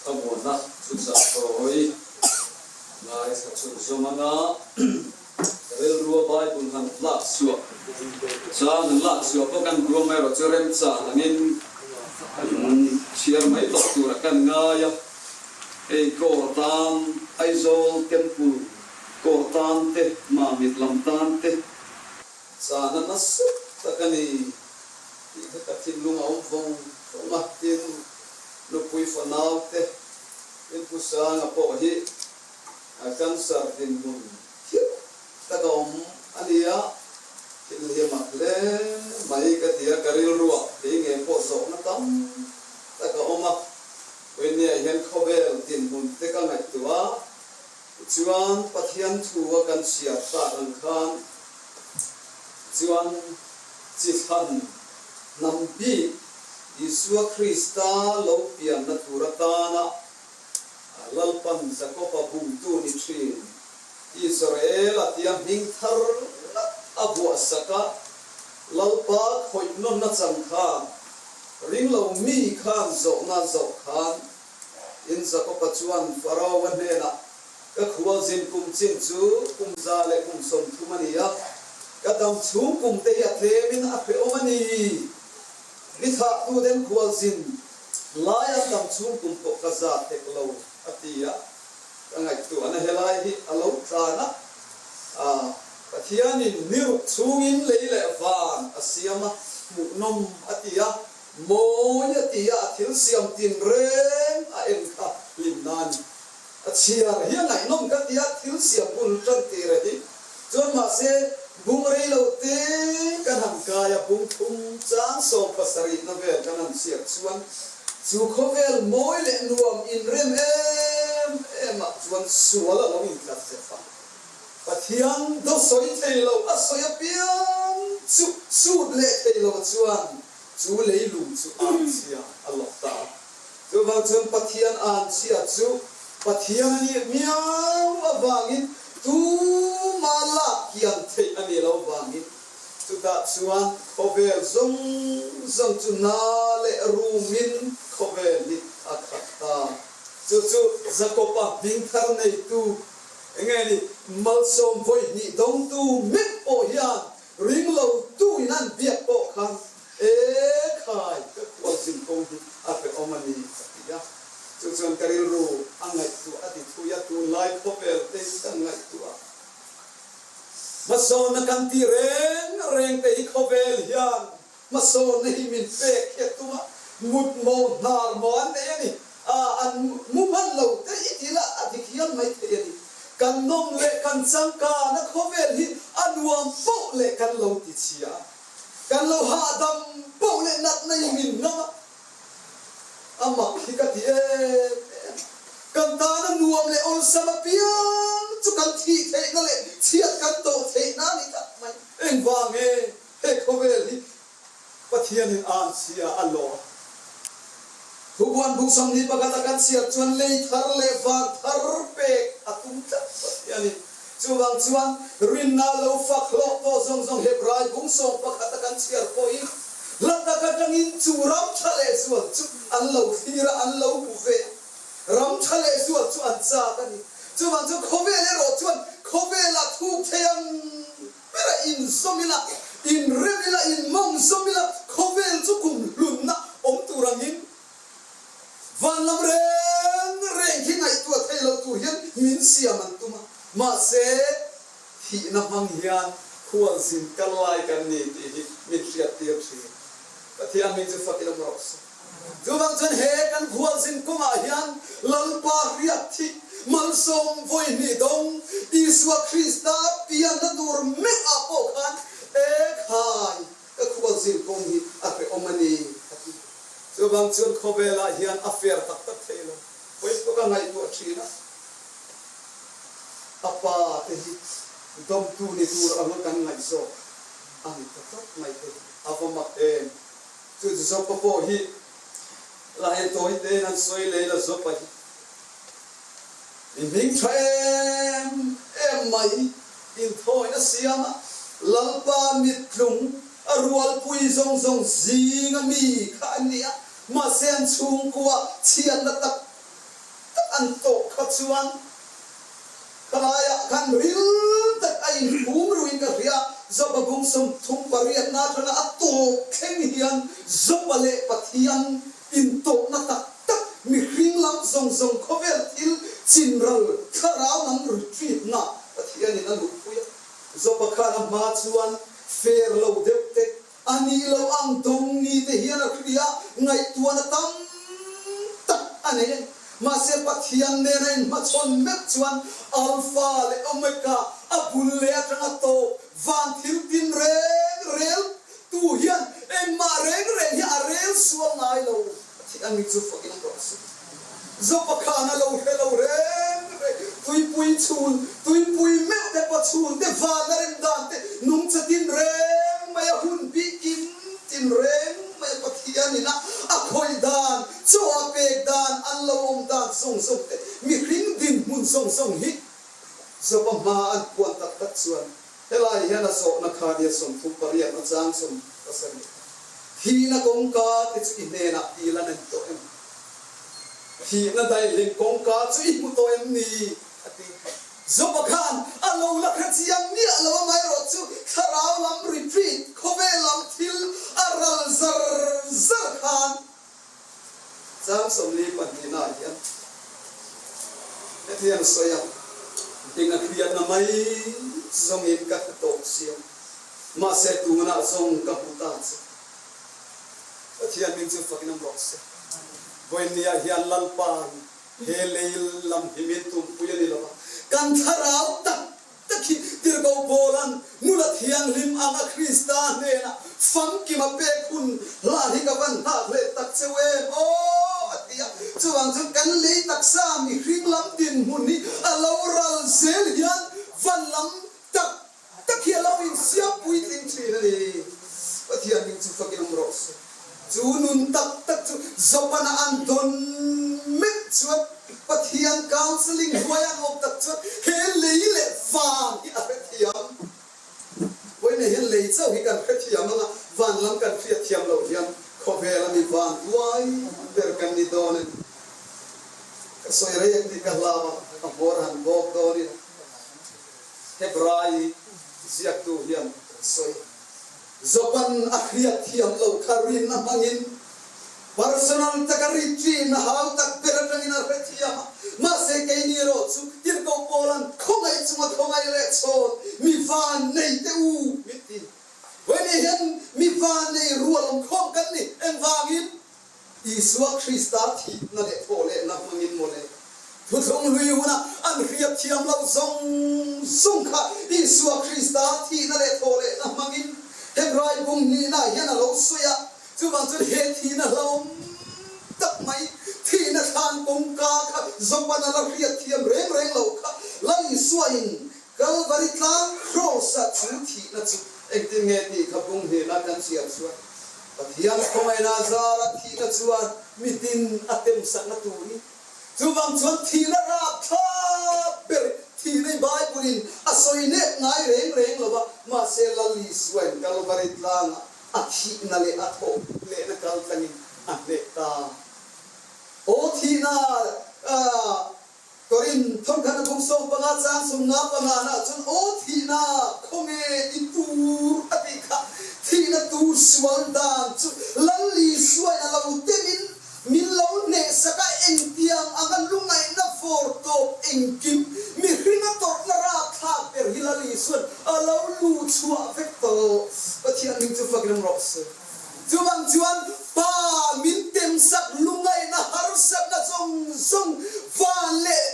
A buana chu chah tawi ngaithla chhun zawm anga rilrua Bible han lak chhuah chuan han lak chhuah pawh kan duam erawh chu remchang angin kan chhiar mai tawh turah kan ngai a, hei Kawr tan Aizawl Temple Kawr tan te, Mamit lam tan te chana nasa tak a ni tih kha ka thinlung a awm vawng vawng a, tin nupui fanau te, tin Pu Sanga pawh hi cancer dinhmun thiam tak a awm a ni a, thil hi a mak hle mai ka ti a, ka rilruah kei ngei pawh zawhna tam tak a awm a, Puinia hian khawvel dinhmun te ka ngaihtuah a. Tichuan, Pathian thu a kan chhiar tak ang khan chuan chi thlan hnam bik Isua Krista lo pianna tur atana Lalpan Jakoba bumtu ni thin Israel-a tia hming thar ngat a vuahsak a, Lalpa khawih nawnna chang khan ringlo mi khan zawhna zawh khan Tin, Jakoba chuan Faraoa hnenah, Ka khualzin kum chin chu kum 130 a ni a, ka dam chhung kum te hi a tlemin a hrehawm a ni. Ni thlahtu den khualzin laia dam chhung kum pawh ka zat hek lo, a ti a. Ka ngaihtuahna helai hi a lo tlan a, Pathianin ni ruk chhungin lei leh van a siam a, hmuhnawm a ti a. Mawi a ti a, a thil siam tin reng a en kha hlim na a ni. A chhiar hi a ngaihnawm ka ti a, thil siam bul tan tir a hi. Chuan mahse, bung rei lo te kan han kai a, bung thum chang 70 na vel kan han chhiar chuan chu khawvel mawi leh nuam inrem em em ah chuan sual a lo intlat zep a. Pathian do sawi thei lo a sawi apiang chu chut leh thei lo chuan Chu leilung chu anchhia a lawk ta a. Chuvang chuan Pathian anchhia chu Pathian a nih miau avangin tuma lak kian theih a nih lo vangin chutah chuan khawvel zawng zawng chu na leh rumin khawvel hi a khat ta. Chu chu Jakoba hming thar neitu enge ni malsawm vawi hnih dawngtu meuh pawh hian Ring lo tu in an biak pawh khan e khai ka khual zin ko hi a hrehawm a ni ka ti a. Chu chuan ka rilru a ngaihtuah a ti thui a, tunlai khawvel te hi kan ngaihtuah. Hmasawnna kan ti reng reng te hi khawvel hian Hmasawnna hi min pek hiat tum a, mut maw hnar maw an nei a ni. A, an mu hman lo te i ti la a dik hial mai thei a ni. Kan nawm leh kan changkana khawvel hi a nuam poh leh kan lo ti chhia a, kan lo hahdam poh leh natna i min ngam a. A mak hi ka ti em em. Kan tana nuam leh awlsam apiang chu kan thih theihna leh chhiat kan tawh theihna a ni tak mai. Engvang e? He khawvel hi Pathianin an chhia a lawh a. Thubuan bung 21 a kan chhiar chuan lei thar leh van thar pek a tum tlat Pathianin. Chuvang chuan rinna lo fak hlawh tawh zawng zawng Hebrai bung 11 a kan chhiar pawhin hla tak atangin chu ram tha leh zual chu an lo thlir a, an lo hmu ve a. Ram tha leh zual chu an chak a ni. Chuvang chuan khawvel erawh chuan khawvelah thuk thei ang. Ber a inzawm ila. Inrem ila, inmawng zawm ila, khawvel chu kum hlunna awm tur angin van lam reng reng khi ngaihtuah thei lo tur hian min siam an tum a. Mahse, thihna hmang hian khualzin kal lai kan ni tih hi min hriattir thin. Pathian hming chu fak ila rawh se. Chuvang chuan he kan khualzin kawngah hian Lalpa hriat thih malsawm vawi hnih dawng Isua Krista pianna tur meuh ah pawh khan e khai ka khualzin kawng hi a hrehawm a ni a ti. Chuvang chuan khawvelah hian a fair tak tak thei lo. Pawi pawh ka ngaihtuah thin a. A pa te hi dawmtu ni tur anga kan ngaihzawk a ni ta tlat mai te hi a va mak em. Chu Jopa pawh hi la he tawi tein an sawi lei la Jopa hi mi hming tha em em mai inthawina siama Lalpa mittlung a rualpui zawng zawng zinga mi kha an ni a, mahse an chhungkua chhiatna tak tak an tawh kha chuan khalaiah khan ril tak a inphum ruin ka hria. Joba bung 38 na atanga a tawp thleng hian Joba leh Pathian intawhna tak tak mihring lam zawng zawng khawvel thil chinral thlarau lam retreat-na Pathianin a luhpui a. Joba khan a hma chuan fair lo deuh te A nih loh ang dawng ni te hian a hria ngaihtuahna tam tak a nei a ni. Mahse Pathian nena inhmachhawn meuh chuan Alpha leh Omega, a bul leh atanga tawp van thil tin reng rel tu hian engmah reng reng hi a rel sual ngai lo. Pathian mi chu fakin rawh se. Zopa khan a lo hre lo reng reng. Tuipui chhun, tuipui meuh te pawh chhun te, van a rem dan te, nungcha tin reng mai a hun bih kim tin reng mai a Pathian in a a khawih dan, chaw a pek dan, an lo awm dan zawng zawng te, mihring dinhmun zawng zawng hi Zopa hma an puan tak tak chuan Helai hian a zawhna kha nia 38 a chang 17. Thihna kawngka te chu i hnenah tih lan a ni tawh em? Thihna daihlim kawngka chu i hmu tawh em ni? a ti. Joba khan a lo la hre chiang miah lo amaherawh chu thlarau lam retreat, khawvel lam thil a ral zar zar khan Chang 42 ah hian heti hian a sawi a, Eng a hriatna mai zawngin ka hre tawk sia, mahse tunah zawng ka hmu ta che. Pathian min chu fakin awm rawh se. Vawiinniah hian Lalpa'n he lei lam hi min tumpui a ni lo va, kan thlarau tak Tak hi Tirhkoh Paula'n nula thianghlim anga Krista hnenah famkim a pek hun hlan hi ka van nghak hleh tak cheu em aw a ti a. Chuvang chuan kan lei taksa mihring lam dinhmun hi a lo ral zel hian van lam tak tak hi a lo insiam puitling thin a ni. Pathian hming chu fakin awm rawh se. Chu nun tak tak chu Jopana an dawn meuh chuan Pathian counselling hnuai an awm tak chuan he lei leh van hi a hrethiam. Vawiin hian lei chauh hi kan hrethiam anga van lam kan hriatthiam loh hian khawvel a mi van tuai ber kan ni dawn a ni. Ka sawi rei ang tih ka hlau a, a hmawr han bawk dawn ila Hebrai ziaktu hian sawi. Joban a hriat thiam lo kha rinna hmangin personal taka retreat-na hau tak ber atangin a hre thiam a. Mahse keini erawh chu Tirhkoh Paula'n khawngaih chunga khawngaih leh chhawn mi van nei teh u min ti. Vawiin hian mi van nei rual awm khawm kan ni. Engvangin? Isua Krista thihna leh thawhlehna hmangin maw le, thuthlung hlui huna an hriat thiam loh zawng zawng kha Isua Krista thihna leh thawhlehna hmangin Hebrai bung hnihna hian a lo sawi a. Chuvang chuan he thihna hlauhawm tak mai, thihna thlan kawngka kha Joban a la hriat thiam reng reng loh kha Lal Isuain Kalvari tlang Kraws-ah chu thihna chu engtin nge tih kha bung hnihna kan chhiar chuan Pathian khawngaihna zara thihna chuan mitin a temsakna turin, chuvang chuan thihna rapthlak ber thihna i Bible-in a sawi nek ngai reng reng lo va, mahse Lal Isuain Kalvari tlangah a thihna leh a thawh lehna kal tlangin a hneh ta. Aw thihna Korin thawnkhatna bung. 15 chang 55 na chuan aw thihna khawnge i tur a tih kha thihna tur sual dan chu Lal Isuain a lo temin min lo hnehsak a, engtiang anga lungaihna fawr tawp engkim mihringa tawrhna rapthlak ber hi Lal Isuain a lo luh chhuah vek tawh. Pathian hming chu fakin awm rawh se. Chuvang chuan Pa min temsak lungaihna harsatna zawng zawng van leh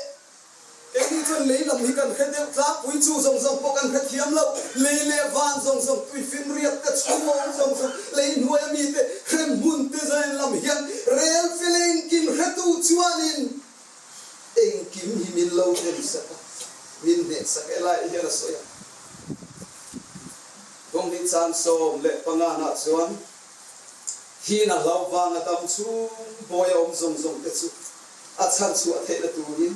Keini chuan lei lam hi kan hre deuh tlangpui chu zawng zawng pawh kan hre thiam lo. Lei leh van zawng zawng, tuifinriat te, chhungawng zawng zawng, lei hnuaia mite, hremhmun te zain lam hian rel fel engkim hretu chuanin engkim hi min lo temsak a, min hnehsak e lai hian a sawi a. Kawng hi chang 15 nah chuan thihna hlau vanga dam chhung bawi a awm zawng zawng te chu a chhan chhuah theihna turin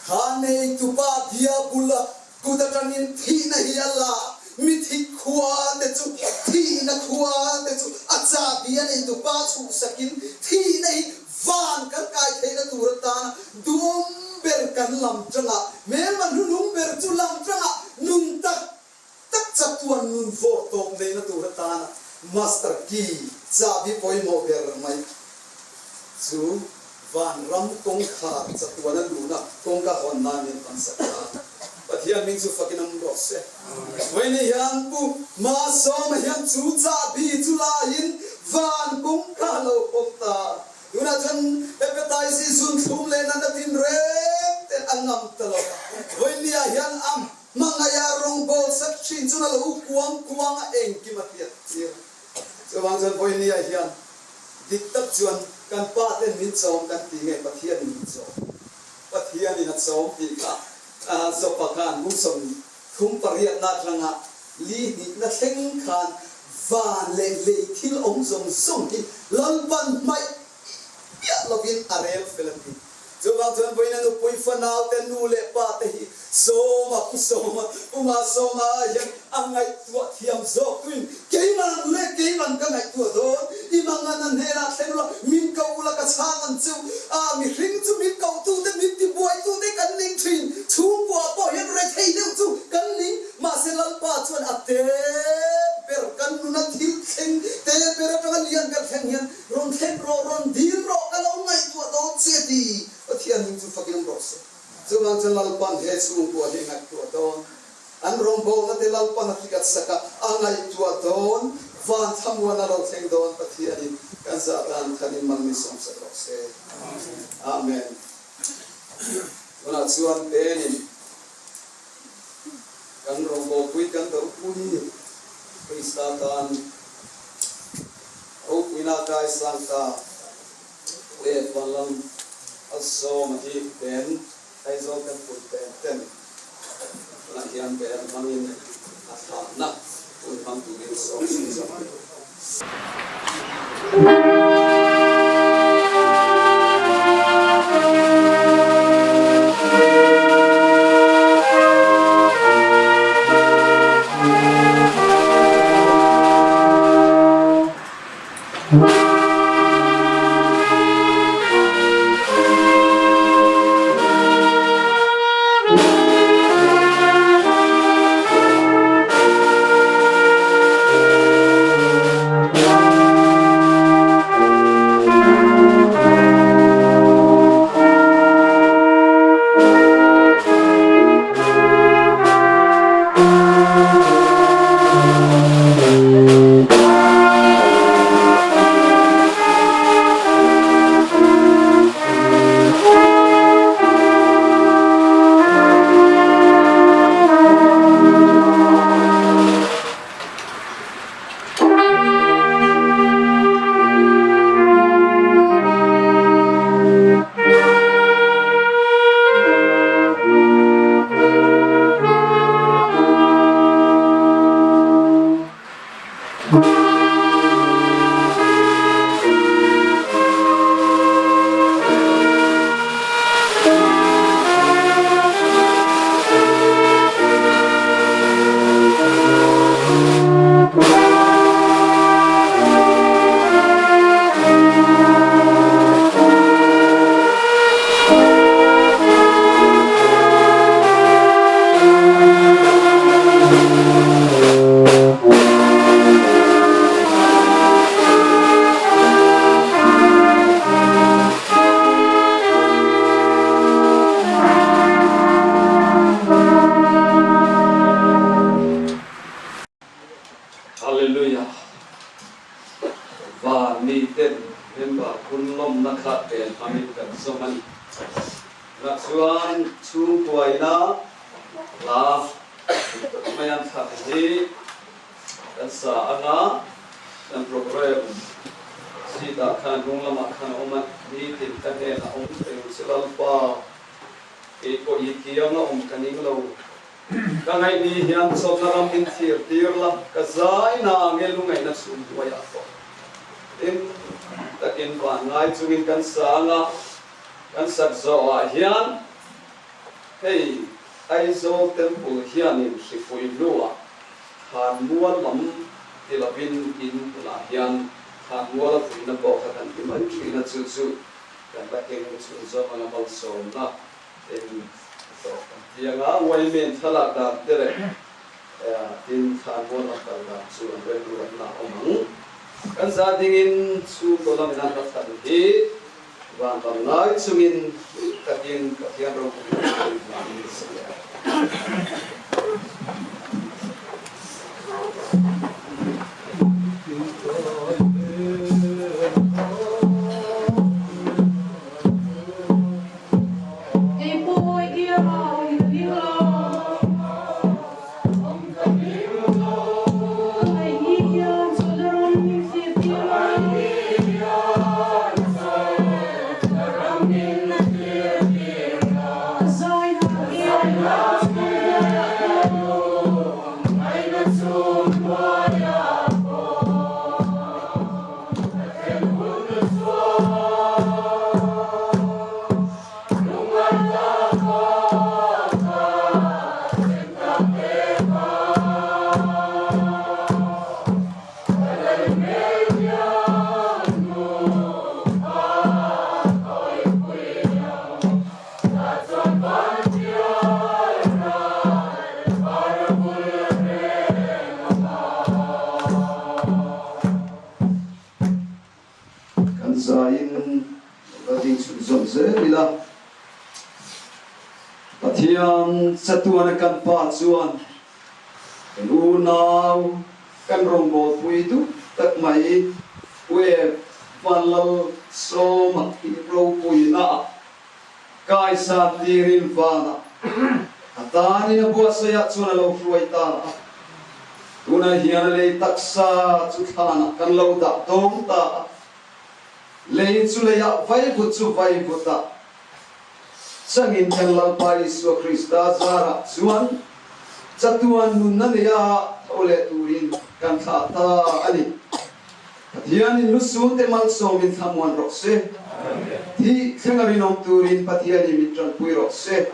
kha neitupa Diabula kut atangin thihna hi a la, mithi khua te chu thihna khua te chu a chahbi a neitupa chhuhsakin thihna hi van kan kai theihna tur atana duhawm ber kan lam tangah hmelma hnuhnung ber chu lam tangah nun tak tak chatuan nun vawr tawp neihna tur atana master key chahbi pawimawh ber mai chu vanram kawngkhar chatuana luhna kawngka hawn nan min hman sak ta. Pathian hming chu fakin awm rawh se. Vawiin hian Pu Masawma hian chu chahbi chu laiin van kawngka a lo hawng ta. Tunah chuan hepatitis zunthlum leh natna tinreng ten a ngam ta lo va. Vawiin hian a Hmangaih a rawngbawl sak thin chuan a lo kuang kuang a engkim a hriat tir. Chuvang chuan Vawinia hian dik tak chuan kan pa ten min chawm kan ti nge Pathian in min chawm. Pathian in a chawm tih kha Zopa khan kum 38 na atanga li hnihna thleng khan van leh lei thil awm zawng zawng hi Lalpan hmaih miah lovin a rel fel a ti. Chuvang chuan vawiin a nupui fanau te nu leh pa te hi Sawma Pu Sawma, Pu Masawma hian a ngaihtuah thiam zawk tuin keiman leh keiman ka ngaihtuah dawn, i mangan a hnenah thleng ula, min ko ula ka chhang ang chu, a mihring chu min kohtu te min tibuai tu te kan ning thin, chhungkua pawh hian rethei deuh chu kan ning, mahse Lalpa chuan a te ber kan nuna thil thleng te ber atanga lian ber thleng hian Rawn thleng rawh, rawn dil rawh, ka lo ngaihtuah dawn che ti Pathian hming chu fakin awm rawh se. Chuvang chuan Lalpan he chhungkua hi a ngaihtuah dawn. An rawngbawlna te Lalpan a hriat sak a, a ngaihtuah dawn. Van thlamuan a lo thleng dawn Pathianin kan zah dan thanin mal min sawmsak rawh se. Amen. Tunah chuan Benin kan rawngbawlpui kan dopui Krista tan Ropuina kai sang ta leh vanlam a zawm hi ben Aizawl Temple pen ten tunah hian ben hmangin a thlahna hun hmang turin sawm sin zawk a ni. Chuan chhungkuaina hla mai an thlan hi kan sa anga kan program seat ah khan hnung lamah khan a awm a, nitin ka hnenah awm reng che Lalpa, kei pawh i kianga awm ka ning lo. Ka ngaihni hian chawlhna ram min thlir tir la, ka zai na nge lungaihna chhung hnuaiah pawh hlim takin van ngai chungin kan sa anga kan sak zawhah hian hei Aizawl Temple hianin hripui hnuah Khanmual lam ti lovin in hmunah hian Khanmuala vuina pawh kha kan ti mai thin a, chu chu kan la keng chhunzawm anga malsawmna Eng tawh kan ti anga Wayman thlalak dan te leh tin thlan mual lam kal dan chu an remruatna a awm ang. Kan za dingin chhungkaw lamin an hla thlan hi van lam ngai chungin takin Pathian ropui ropui vangin sa leh ang. Kan zaiin va ding chhunzawm zel ila. Pathian chatuana kan Pa chuan kan unau kan rawngbawlpui duh tak mai Web Vanlal Sawma hi ropuina ah kaisan tirin vanah a tanin a buatsaihah chuan a lo hruai ta a. Tunah hian a lei taksa chu thlanah kan lo dah dawng ta a, lei chu leiah vaivut chu vaivutah changin kan Lalpa Isua Krista zarah chuan chatuan nunna neia tho leh turin kan thlah ta a ni. Pathianin lusun te malsawmin thlamuan rawh se. Thih thleng a rinawm turin Pathianin min tanpui rawh se.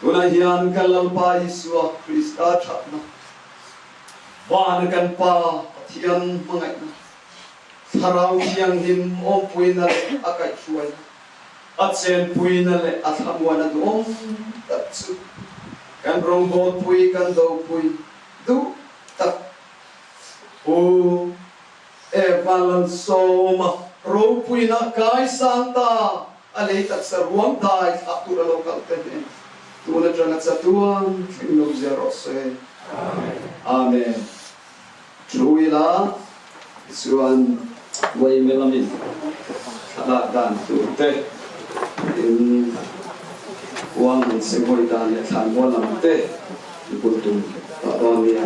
Tunah hian kan Lalpa Isua Krista thatna, Vana kan Pa Pathian hmangaihna, Thlarau Thianghlim awmpuina leh a kaihhruaina, a chenpuina leh a thlamuana duhawm tak chu kan rawngbawlpui, kan dopui duh tak Pu Evalalsawma ropuina kaisang ta. A lei taksa ruang dai thlah tur a lo kal te hnen tun atanga chatuan thleng lo zia rawh se. Amen. Thu ila chuan Waime lamin thlalak dan tur te in kuang han senghawi dan leh thlanmual lam te in bul tum tawh dawn nia.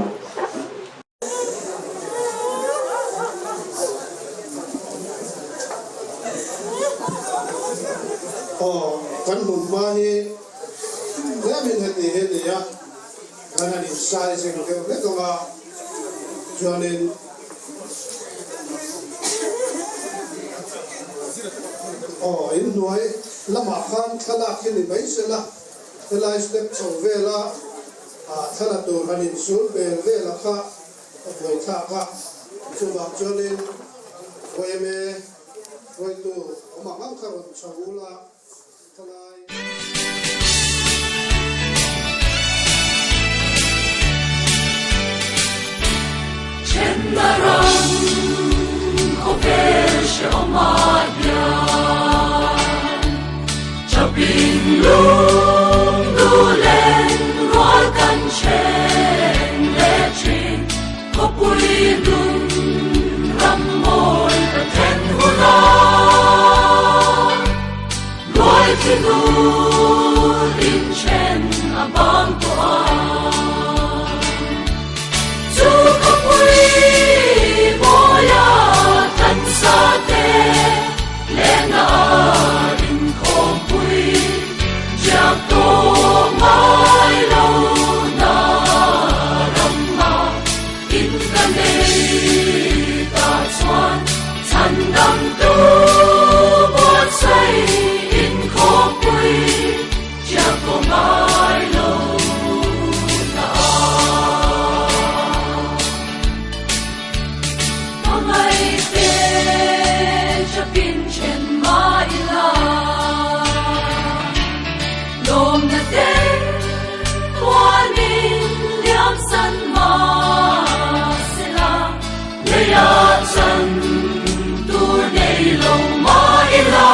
Aw, kan hmun hma hi tlemin heti hi a ni a, kan han insai zing deuh hlek ang a, chuanin aw inhnuai lamah khan thlalak hi ni mai sela, helai step chho vela Ah thla tur han insul vel vel a kha a buai thlak a, chuvang chuanin yma hruaitu awm ang ang kha rawn chho ula thalai. Thenna ram khawvel hrehawm ah hian Chapin lung duhlen rual kan then leh thin Khawpui hlun ram mawi ka then hun a Luai thli nu. Sawmna te huanin liam san mahsela, leia chan tur nei lo mah ila.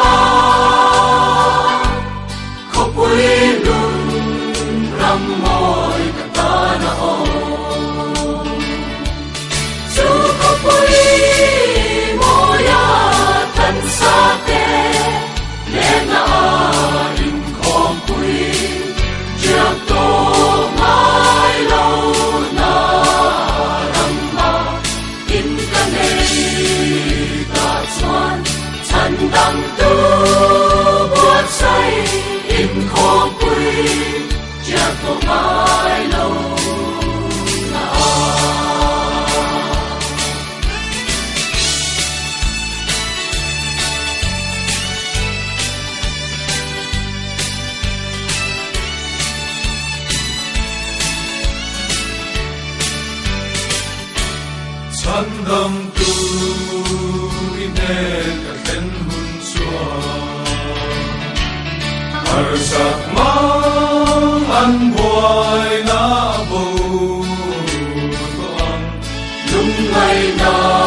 Khawpui hlun ram mawi ka tan a awm. Chu khawpui mawia thansa te lehna a inkhawmpui chiak tawh ngai lo na ramma in ka nei ta chuan chhan dang tu buatsaih inkhawmpui chiak tawh ngai lo na. Chhandamtu i hnen ka thlen hun chuan harsat mang an buaina a bo tawh ang. Lungngaihna.